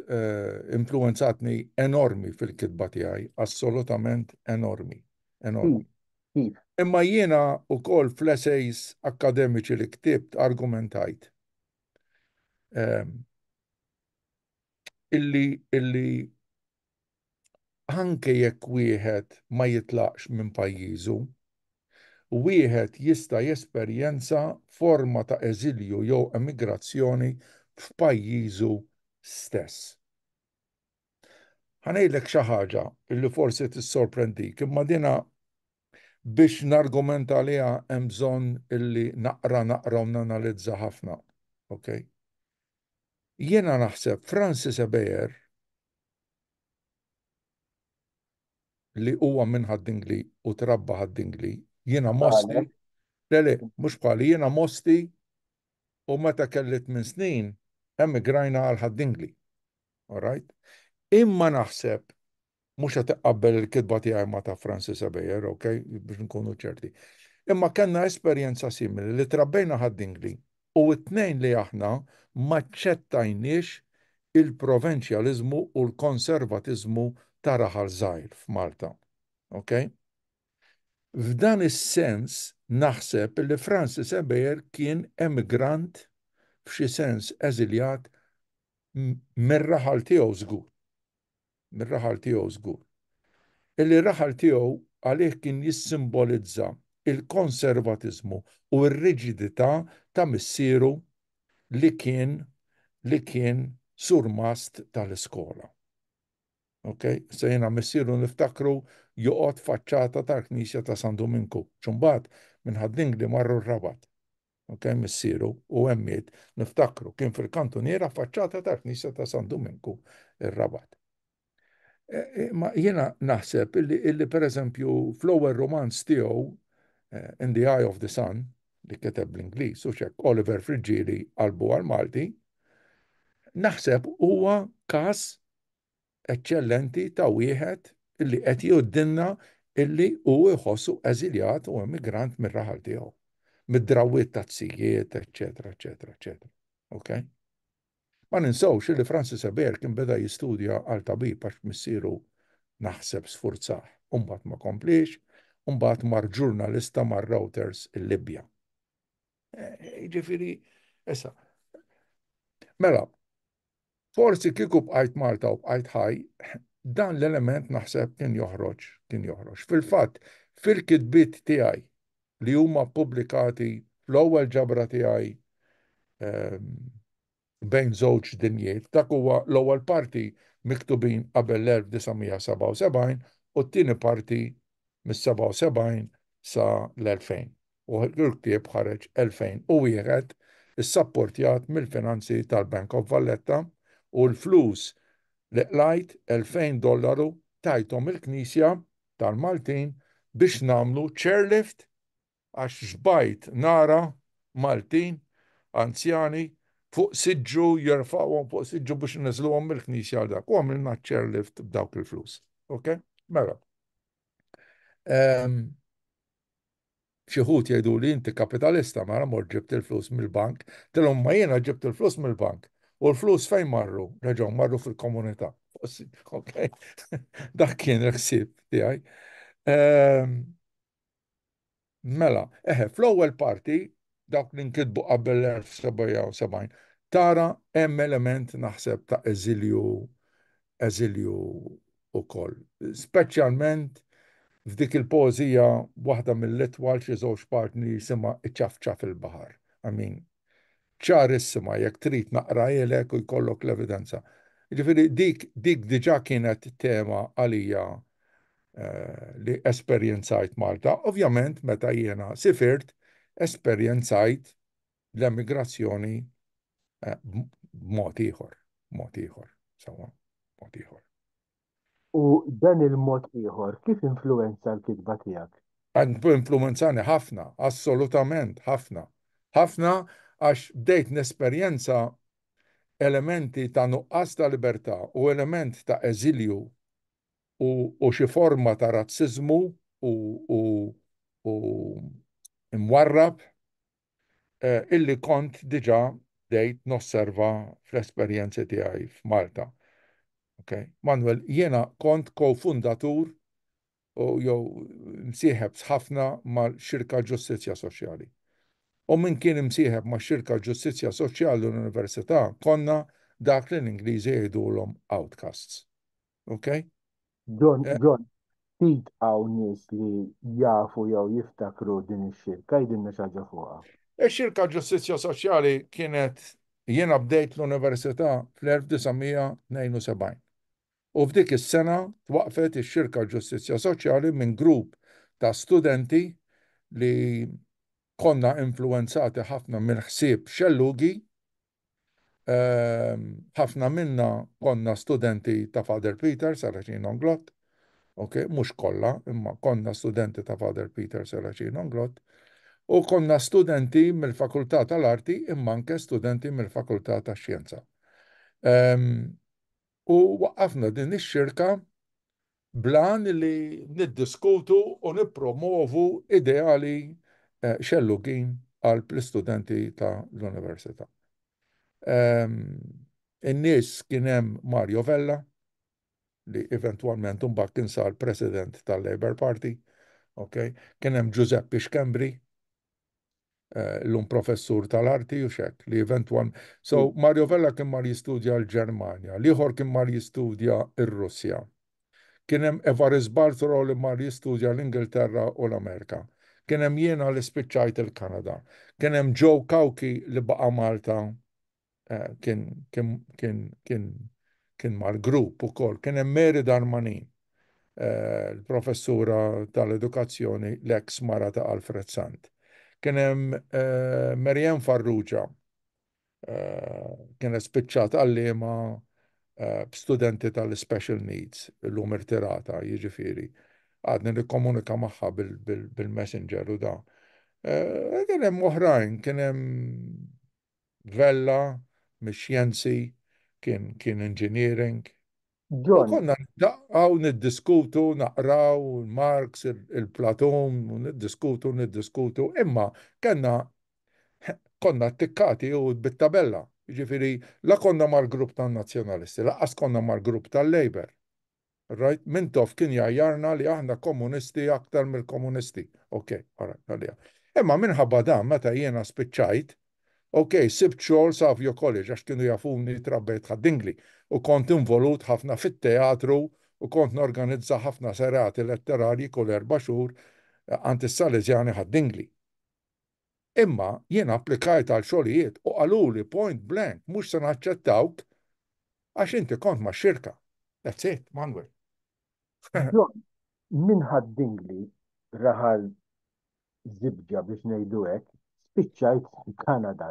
influenzatni enormi fil-kitba tiegħi, assolutament enormi, enormi. Kif? Imma jiena wkoll fl-essays akkademiċi li ktibt argumentajt illi illi anke jekk wieħed ma jitlaqx minn pajjiżu, wieħed jista' jesperjenza forma ta' eżilju jew emigrazzjoni f'pajjiżu stess. Ħa ngħidlek xi ħaġa li forsi tissorprendik, imma dina biex nargumenta għaliha hemm bżonn illi naqra naqra u nanalizza ħafna. Okay? Jiena naħseb Francis Ebejer li huwa minn Ħad-Dingli u trabba Ħad-Dingli, jiena Mosti, le le, mhux bħali, jiena Mosti u meta kelli tmien snin emigrajna għal Ħad-Dingli. All right? Imma naħseb mhux qed iqabbel il-kitba tiegħi ma' ta' Francis Ebejer, ok, biex nkunu ċerti. Imma kellna esperjenza simili li trabbejna Ħad-Dingli u t-tnejn li aħna m'aċċettajniex il-provenċjaliżmu u l-konservatiżmu ta' raħal żgħir f'Malta. Ok? F'dan is-sens naħseb li Francis Ebejer kien emigrant f'xi sens eżiljat mir-raħal tiegħu żgur. Mir-raħal tiegħu żgur. Illi r-raħal tiegħu għalih kien jissimbolizza l-konservatiżmu u r-riġidità ta' missieru li kien li kien surmast tal-iskola. Ok? Issa jiena missieru niftakru joqgħod faċċata tal-Knisja ta' San Duminku. X'imbagħad minn Ħad-Dingli marru r-Rabat. Ok, missieru u hemm miet, niftakru kien fil-kantuniera faċċata tal-Knisja ta' San Duminku ir-Rabat. E, e, ma jiena naħseb illi, illi per eżempju fl-ewwel romanz tiegħu eh, In the Eye of the Sun li kiteb bl-Ingliż u xek Oliver Friggieri qalbu għal Malti, naħseb huwa każ eċċellenti ta' wieħed illi qed jgħoddilna illi hu jħossu eżiljat u emigrant mir-raħal tiegħu, mid-drawwiet taz-zijiet, eċċetera, eċċetera, eċċetera. Ok? Ma ninsewx illi Francis Ebejer kien beda jistudja għal tabib għax missieru naħseb sfurzah, u mbagħad ma kompliex, u mbagħad mar ġurnalista mar Reuters il-Libja. Jiġifieri, issa. Mela, forsi kieku bqajt Malta u bqajt ħaj, dan l-element naħseb kien joħroġ, kien joħroġ. Fil-fatt, fil-kitbiet tiegħi li huma ppubblikati fl-ewwel ġabra tiegħi bejn żewġ dinjiet, dak huwa l-ewwel parti miktubin qabel l-1977 u t-tieni parti mis-77 sa l-2000. U l-ktieb ħareġ 2001 issapportjat mill-finanzi tal-Bank of Valletta u l-flus li qlajt 2000 dollaru tajthom il-Knisja tal-Maltin biex nagħmlu chairlift għax xbajt nara Maltin anzjani fuq siġġu jerfgħuhom fuq siġġu biex ineżżluhom mill-knisja għal dak u għamilna chairlift b'dawk il-flus. Ok? Mela. Ehm, xi wħud jgħidu li inti kapitalista mela mort ġibt il-flus mill-bank, tilhom ma jiena ġibt il-flus mill-bank. U l-flus fejn marru? Reġgħu marru fil-komunità. Ok? Dak kien il-ħsieb tiegħi. Ehm, Mela, eħe, fl-ewwel parti, dawk li nkitbu qabel l-1977, tara hemm element naħseb ta' eżilju eżilju ukoll. Speċjalment f'dik il-poeżija waħda mill-itwal xi żewġ paġni jisimha Iċafċaf il-baħar. I mean, ċarissima jekk trid naqrahielek u jkollok l-evidenza. Jiġifieri dik dik diġà kienet tema għalija li esperjenzajt Malta. Ovvjament meta jiena sifirt esperjenzajt l-emigrazzjoni b'mod ieħor, mod ieħor, sewwa, mod ieħor. U dan il-mod ieħor kif influwenza l-kitba tiegħek? Influwenzani ħafna, assolutament ħafna. Ħafna għax bdejt nesperjenza elementi ta' nuqqas ta' libertà u element ta' eżilju u, u xi forma ta' razziżmu u, u, u imwarrab illi kont diġà bdejt nosserva fl-esperjenzi tiegħi f'Malta. Okay? Manuel, jiena kont kofundatur u jew msieħeb ħafna mal-Xirka Ġustizzja Soċjali. U min kien imsieħeb ma' Xirka Ġustizzja Soċjali l-Università konna dak li l-Ingliżi jgħidulhom outcasts. Okay? John, John, ftit hawn nies li jafu jew jiftakru din ix-xirka, għidilna xi ħaġa fuqha. Ix-Xirka Ġustizzja Soċjali kienet jiena bdejt l-università fl-1972. U f'dik is-sena twaqqfet ix-Xirka Ġustizzja Soċjali minn grupp ta' studenti li konna influwenzati ħafna mill-ħsieb xellugi. Ħafna minna konna studenti ta' Father Peter Saracino Englott, ok, mhux kollha, imma konna studenti ta' Father Peter Saracino Englott, u konna studenti mill-Fakultà tal-Arti imma anke studenti mill-Fakultà tax-Xjenza. U waqqafna din ix-xirka bl-għan li niddiskutu u nippromovu ideali xellugin qalb l-istudenti ta' l-università. In-nies kien hemm Mario Vella, li eventwalment imbagħad kien sar president tal-Labour Party, okay? Kien hemm Giuseppe Schembri, llum professur tal-arti u xek, li eventwal. So, Mario Vella kien mar jistudja l-Ġermanja, l-ieħor kien mar jistudja r-Russja. Kien hemm Evarist Bartolo li mar jistudja l-Ingilterra u l-Amerika. Kien hemm jiena li spiċċajt il-Kanada. Kien hemm Joe Cauchi li baqa' Malta kien kien kien kien kien mal-grupp ukoll. Kien hemm Mary Darmanin, l-professura tal-edukazzjoni, l-ex mara ta' Alfred Sant. Kien hemm Marianne Farrugia, kienet spiċċat għalliema b'studenti tal-special needs, illum irtirata, jiġifieri. Għadni nikkomunika magħha bil-messenger u da. Kien hemm oħrajn, kien hemm Vella mix-xjenzi, kien kien engineering. U John, konna niltaqgħu, niddiskutu, naqraw Marx, il-Platun, u niddiskutu, niddiskutu, imma kellna konna ttikkati u bit-tabella. Jiġifieri la konna mal-grupp tan-Nazzjonalisti, lanqas konna mal-grupp tal-Labour. Right? Mintoff kien jgħajjarna li aħna komunisti aktar mill-komunisti. Ok, all right, għalija. Imma minħabba dan meta jiena spiċċajt, ok, sibt xogħol Savio College għax kienu jafuni trabbejt Ħad-Dingli u kont involut ħafna fit-teatru u kont norganizza ħafna serati letterarji kull erba' xhur għand is-Salesjani Ħad-Dingli. Imma jiena applikajt għal xogħlijiet u qaluli point blank mhux se naċċettawk għax inti kont max-xirka. That's it, Manuel. John, minn Ħad-Dingli, raħal żibġa biex ngħidu hekk, spiċċajt fil-Kanada.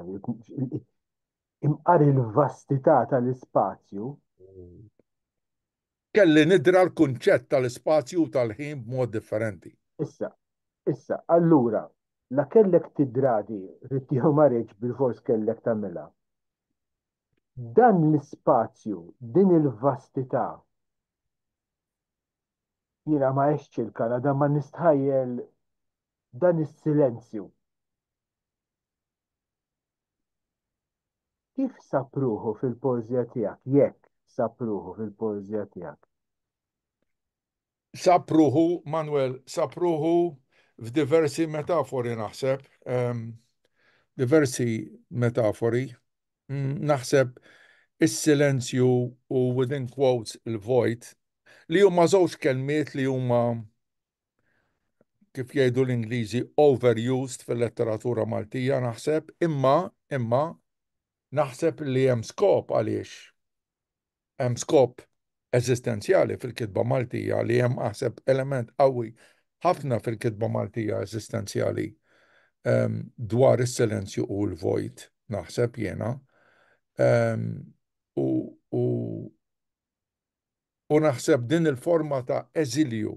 Imqar il-vastità tal-ispazju. Kelli nidra l-kunċett tal-ispazju u tal-ħin b'mod differenti. Issa, issa, allura, la kellek tidra di, ridt jew ma ridtx bilfors kellek tagħmilha. Dan l-ispazju, din il-vastità, jiena ma għextx il-Kanada ma nistħajjel dan is-silenzju. Kif sab ruħu fil-poeżija tiegħek, jekk sab ruħu fil-poeżija tiegħek? Sab ruħu, Manuel, sab ruħu f'diversi metafori naħseb. Diversi metafori. Naħseb is-silenzju u within quotes il-vojt li huma żewġ kelmiet li huma kif jgħidu l-Ingliżi overused fil-letteratura Maltija naħseb, imma imma naħseb li hemm skop għaliex hemm skop eżistenzjali fil-kitba Maltija li hemm aħseb element qawwi ħafna fil-kitba Maltija eżistenzjali dwar is-silenzju u l-vojt, naħseb jiena. U, u, u naħseb din il-forma ta' eżilju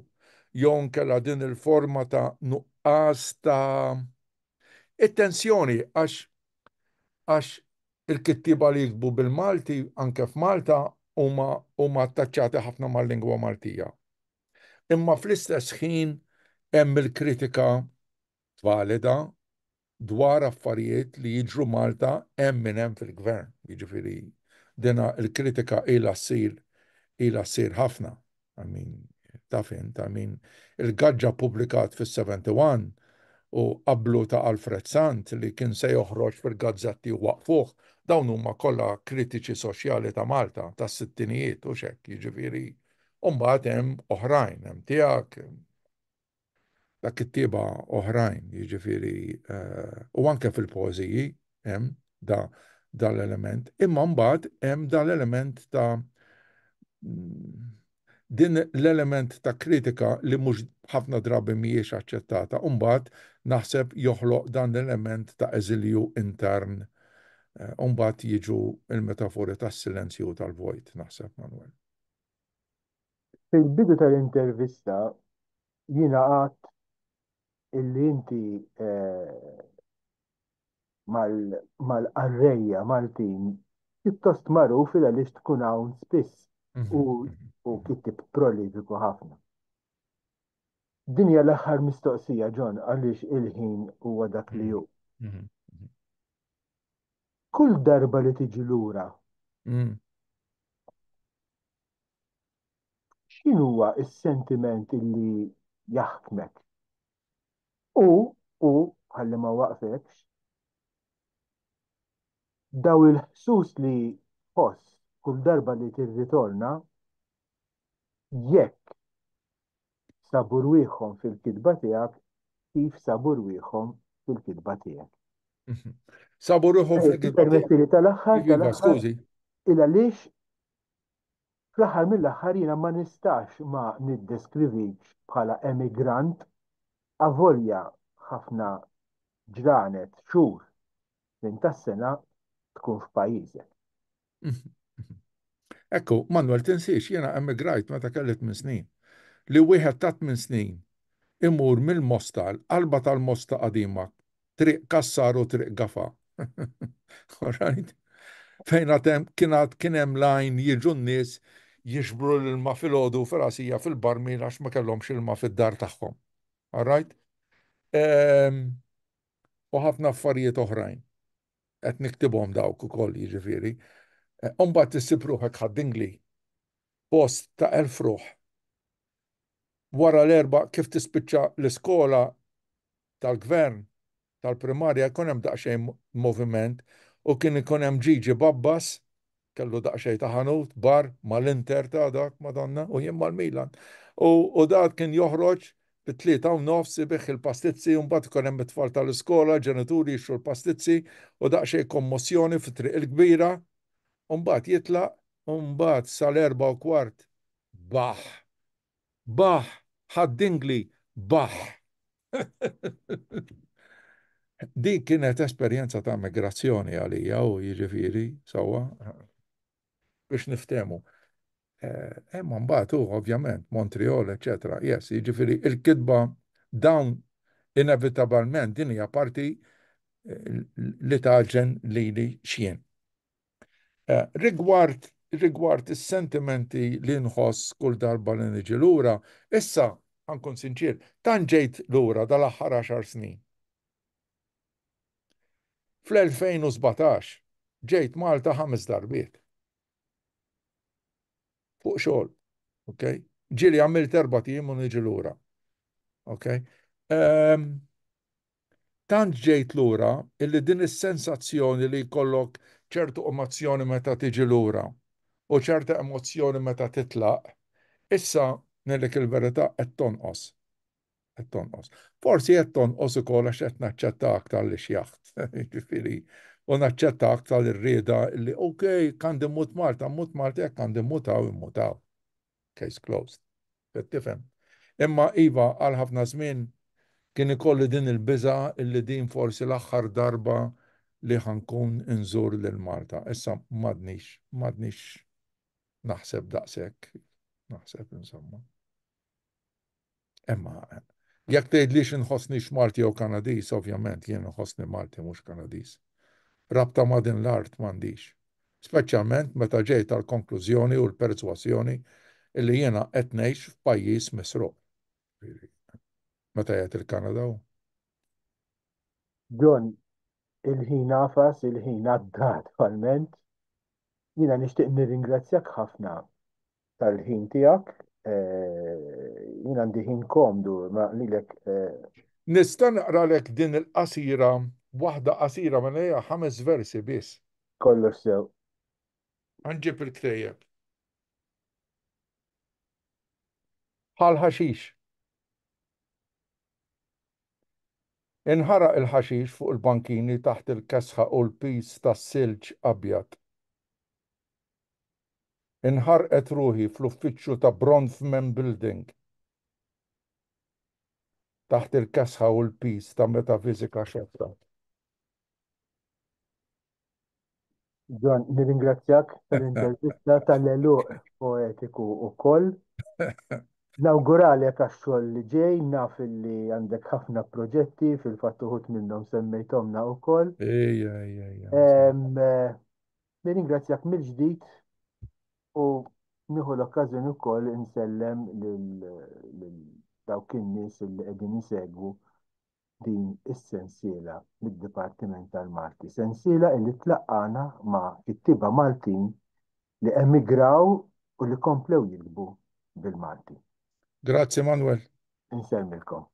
jew inkella din il-forma ta' nuqqas ta' it-tensjoni għax għax il-kittieba li jiktbu bil-Malti anke f'Malta huma huma attaċċati ħafna mal-lingwa Maltija. Imma fl-istess ħin hemm il-kritika valida dwar affarijiet li jiġru Malta hemm min hemm fil-gvern. Jiġifieri dina l-kritika ilha ssir ilha ssir ħafna. I mean, taf int, I mean, il-gaġġa ppubblikat fis-71 u qablu ta' Alfred Sant li kien se joħroġ fil-gazzetti u waqqfuh, dawn huma kollha kritiċi soċjali ta' Malta tas-sittinijiet hux hekk, jiġifieri u mbagħad hemm oħrajn, hemm tiegħek, ta' kittieba oħrajn, jiġifieri u anke fil-poeżiji hemm da dal-element, imma mbagħad hemm dal-element ta' din l-element ta' kritika li mhux ħafna drabi mhijiex aċċettata, u mbagħad naħseb joħloq dan l-element ta' eżilju intern u mbagħad jiġu l-metafori tas-silenzju u tal-vojt, naħseb, Manuel. Fil-bidu tal-intervista jiena għadt illi inti mal-qarrejja Maltin pjuttost magħruf il għaliex tkun hawn spiss u u kittieb prolifiku ħafna. Din hija l-aħħar mistoqsija, John, għaliex il-ħin huwa dak li hu. Kull darba li tiġi lura, X'inhuwa s-sentiment illi jaħkmek? U, u, ħalli ma waqfekx, daw il-ħsus li tħoss kull darba li tirritorna, jekk sabu rwieħhom fil-kitba tiegħek kif sabu rwieħhom fil-kitba tiegħek. Sabu ruħhom fil-kitba tiegħek. Permettili tal-aħħar, Iva, tal-aħħar. skużi. Il għaliex fl-aħħar mill-aħħar jiena ma nistax ma niddeskrivikx bħala emigrant avolja ħafna ġranet, xhur minn tas-sena tkun f'pajjiżek. Ekku, Manuel, tinsiex, jiena emigrajt meta kelli tmien snin. Li wieħed ta' tmien snin imur mill-Mosta, l-qalba tal-Mosta qadima, Triq Cassar u Triq Gafa. All right? Fejn għad hemm kien għad kien hemm l-għajn jiġu n-nies jiġbru l-ilma filgħodu u filgħaxija fil-barmil għax ma kellhomx ilma fid-dar tagħhom. All right? Ehm, u ħafna affarijiet oħrajn. Qed niktibhom dawk ukoll jiġifieri. Eh, Umbagħad issib ruħek Ħad-Dingli, post ta' 1000 ruħ. Wara l-erba' kif tispiċċa l-iskola tal-gvern tal-primarja jkun hemm daqsxejn moviment u kien ikun hemm Ġiġi Babbas, kellu daqsxejn ta' ħanut, bar, mal-Inter ta' dak, Madonna, u jien mal-Milan. U, u dak kien joħroġ fit-3:30 ibigħ il-pastizzi u mbagħad ikun hemm it-tfal tal-iskola, ġenituri jixtru l-pastizzi u daqsxejn kommossjoni fit-Triq il-Kbira u mbagħad jitlaq u mbagħad sal-4:15 baħ! Baħ! Ħad-Dingli! Baħ! Din kienet esperjenza ta' migrazzjoni għalija u jiġifieri, sewwa, biex niftehmu. Eh, imma mbagħad hu ovvjament Montreal, eċetera. Yes, jiġifieri il-kitba dawn inevitabilment din hija parti eh, li taġen lili x'jien. Eh, rigward rigward is-sentimenti li nħoss kull darba li niġi lura, issa ħa nkun sinċier, tant ġejt lura dal-aħħar 10 snin. Fl-2017 ġejt Malta ħames darbiet. Fuq xogħol, ok? Ġieli għamilt 4 ijiem u niġi lura. Ok? Um, tant ġejt lura illi din is-sensazzjoni li jkollok ċertu emozzjoni meta tiġi lura u ċerta emozzjoni meta titlaq, issa ngħidlek il-verità qed tonqos. Qed tonqos. Forsi qed tonqos ukoll għax qed naċċetta aktar li xjaħt. Ġifieri, u naċċetta aktar ir-rieda li ok, għandi mmut Malta, mmut Malta jekk għandi mmut hawn, immut hawn. Case closed. Qed tifhem. Imma iva, għal ħafna żmien kien ikolli din il-biża' illi din forsi l-aħħar darba li ħa nkun inżur lil Malta. Issa m'għadnix, m'għadnix naħseb daqshekk, naħseb insomma. Imma jekk tgħidlix inħossnix Malti jew Kanadiż, ovvjament jien inħossni Malti mhux Kanadiż. Rabta ma' din l-art m'għandix. Speċjalment meta ġejt għall-konklużjoni u l-persważjoni illi jiena qed ngħix f'pajjiż misruq. Meta jgħid il-Kanada hu. John, il-ħin għafas, il-ħin għadda attwalment. Jiena nixtieq nirringrazzjak ħafna tal-ħin tiegħek. Jien għandi ħin komdu ma lilek. Nista' naqralek din il-qasira, waħda qasira mela hija ħames versi biss. Kollox sew. Ħa nġib il-ktejjeb. Bħal ħaxix. Inħaraq il-ħaxix fuq il-bankini taħt il-kesħa u l-piż tas-silġ abjad. Inħarqet ruħi fl-uffiċċju ta' Bronfman Building taħt il-kesħa u l-piż ta' metafiżika xotta. John, nirringrazzjak tal-intervista tal-għeluq poetiku wkoll. Nawguralek għax-xogħol li ġej, naf li għandek ħafna proġetti, fil-fatt uħud minnhom semmejthomna wkoll. Ejja, ejja, ejja. Nirringrazzjak mill-ġdid u nieħu l-okkażjoni wkoll insellem lil dawk in-nies li qegħdin isegwu din is-sensiela mid-Dipartiment tal-Malti. Sensiela li tlaqqana ma' kittieba Maltin li emigraw u li komplew jiktbu bil-Malti. Grazzi Manuel. Insellmilkom.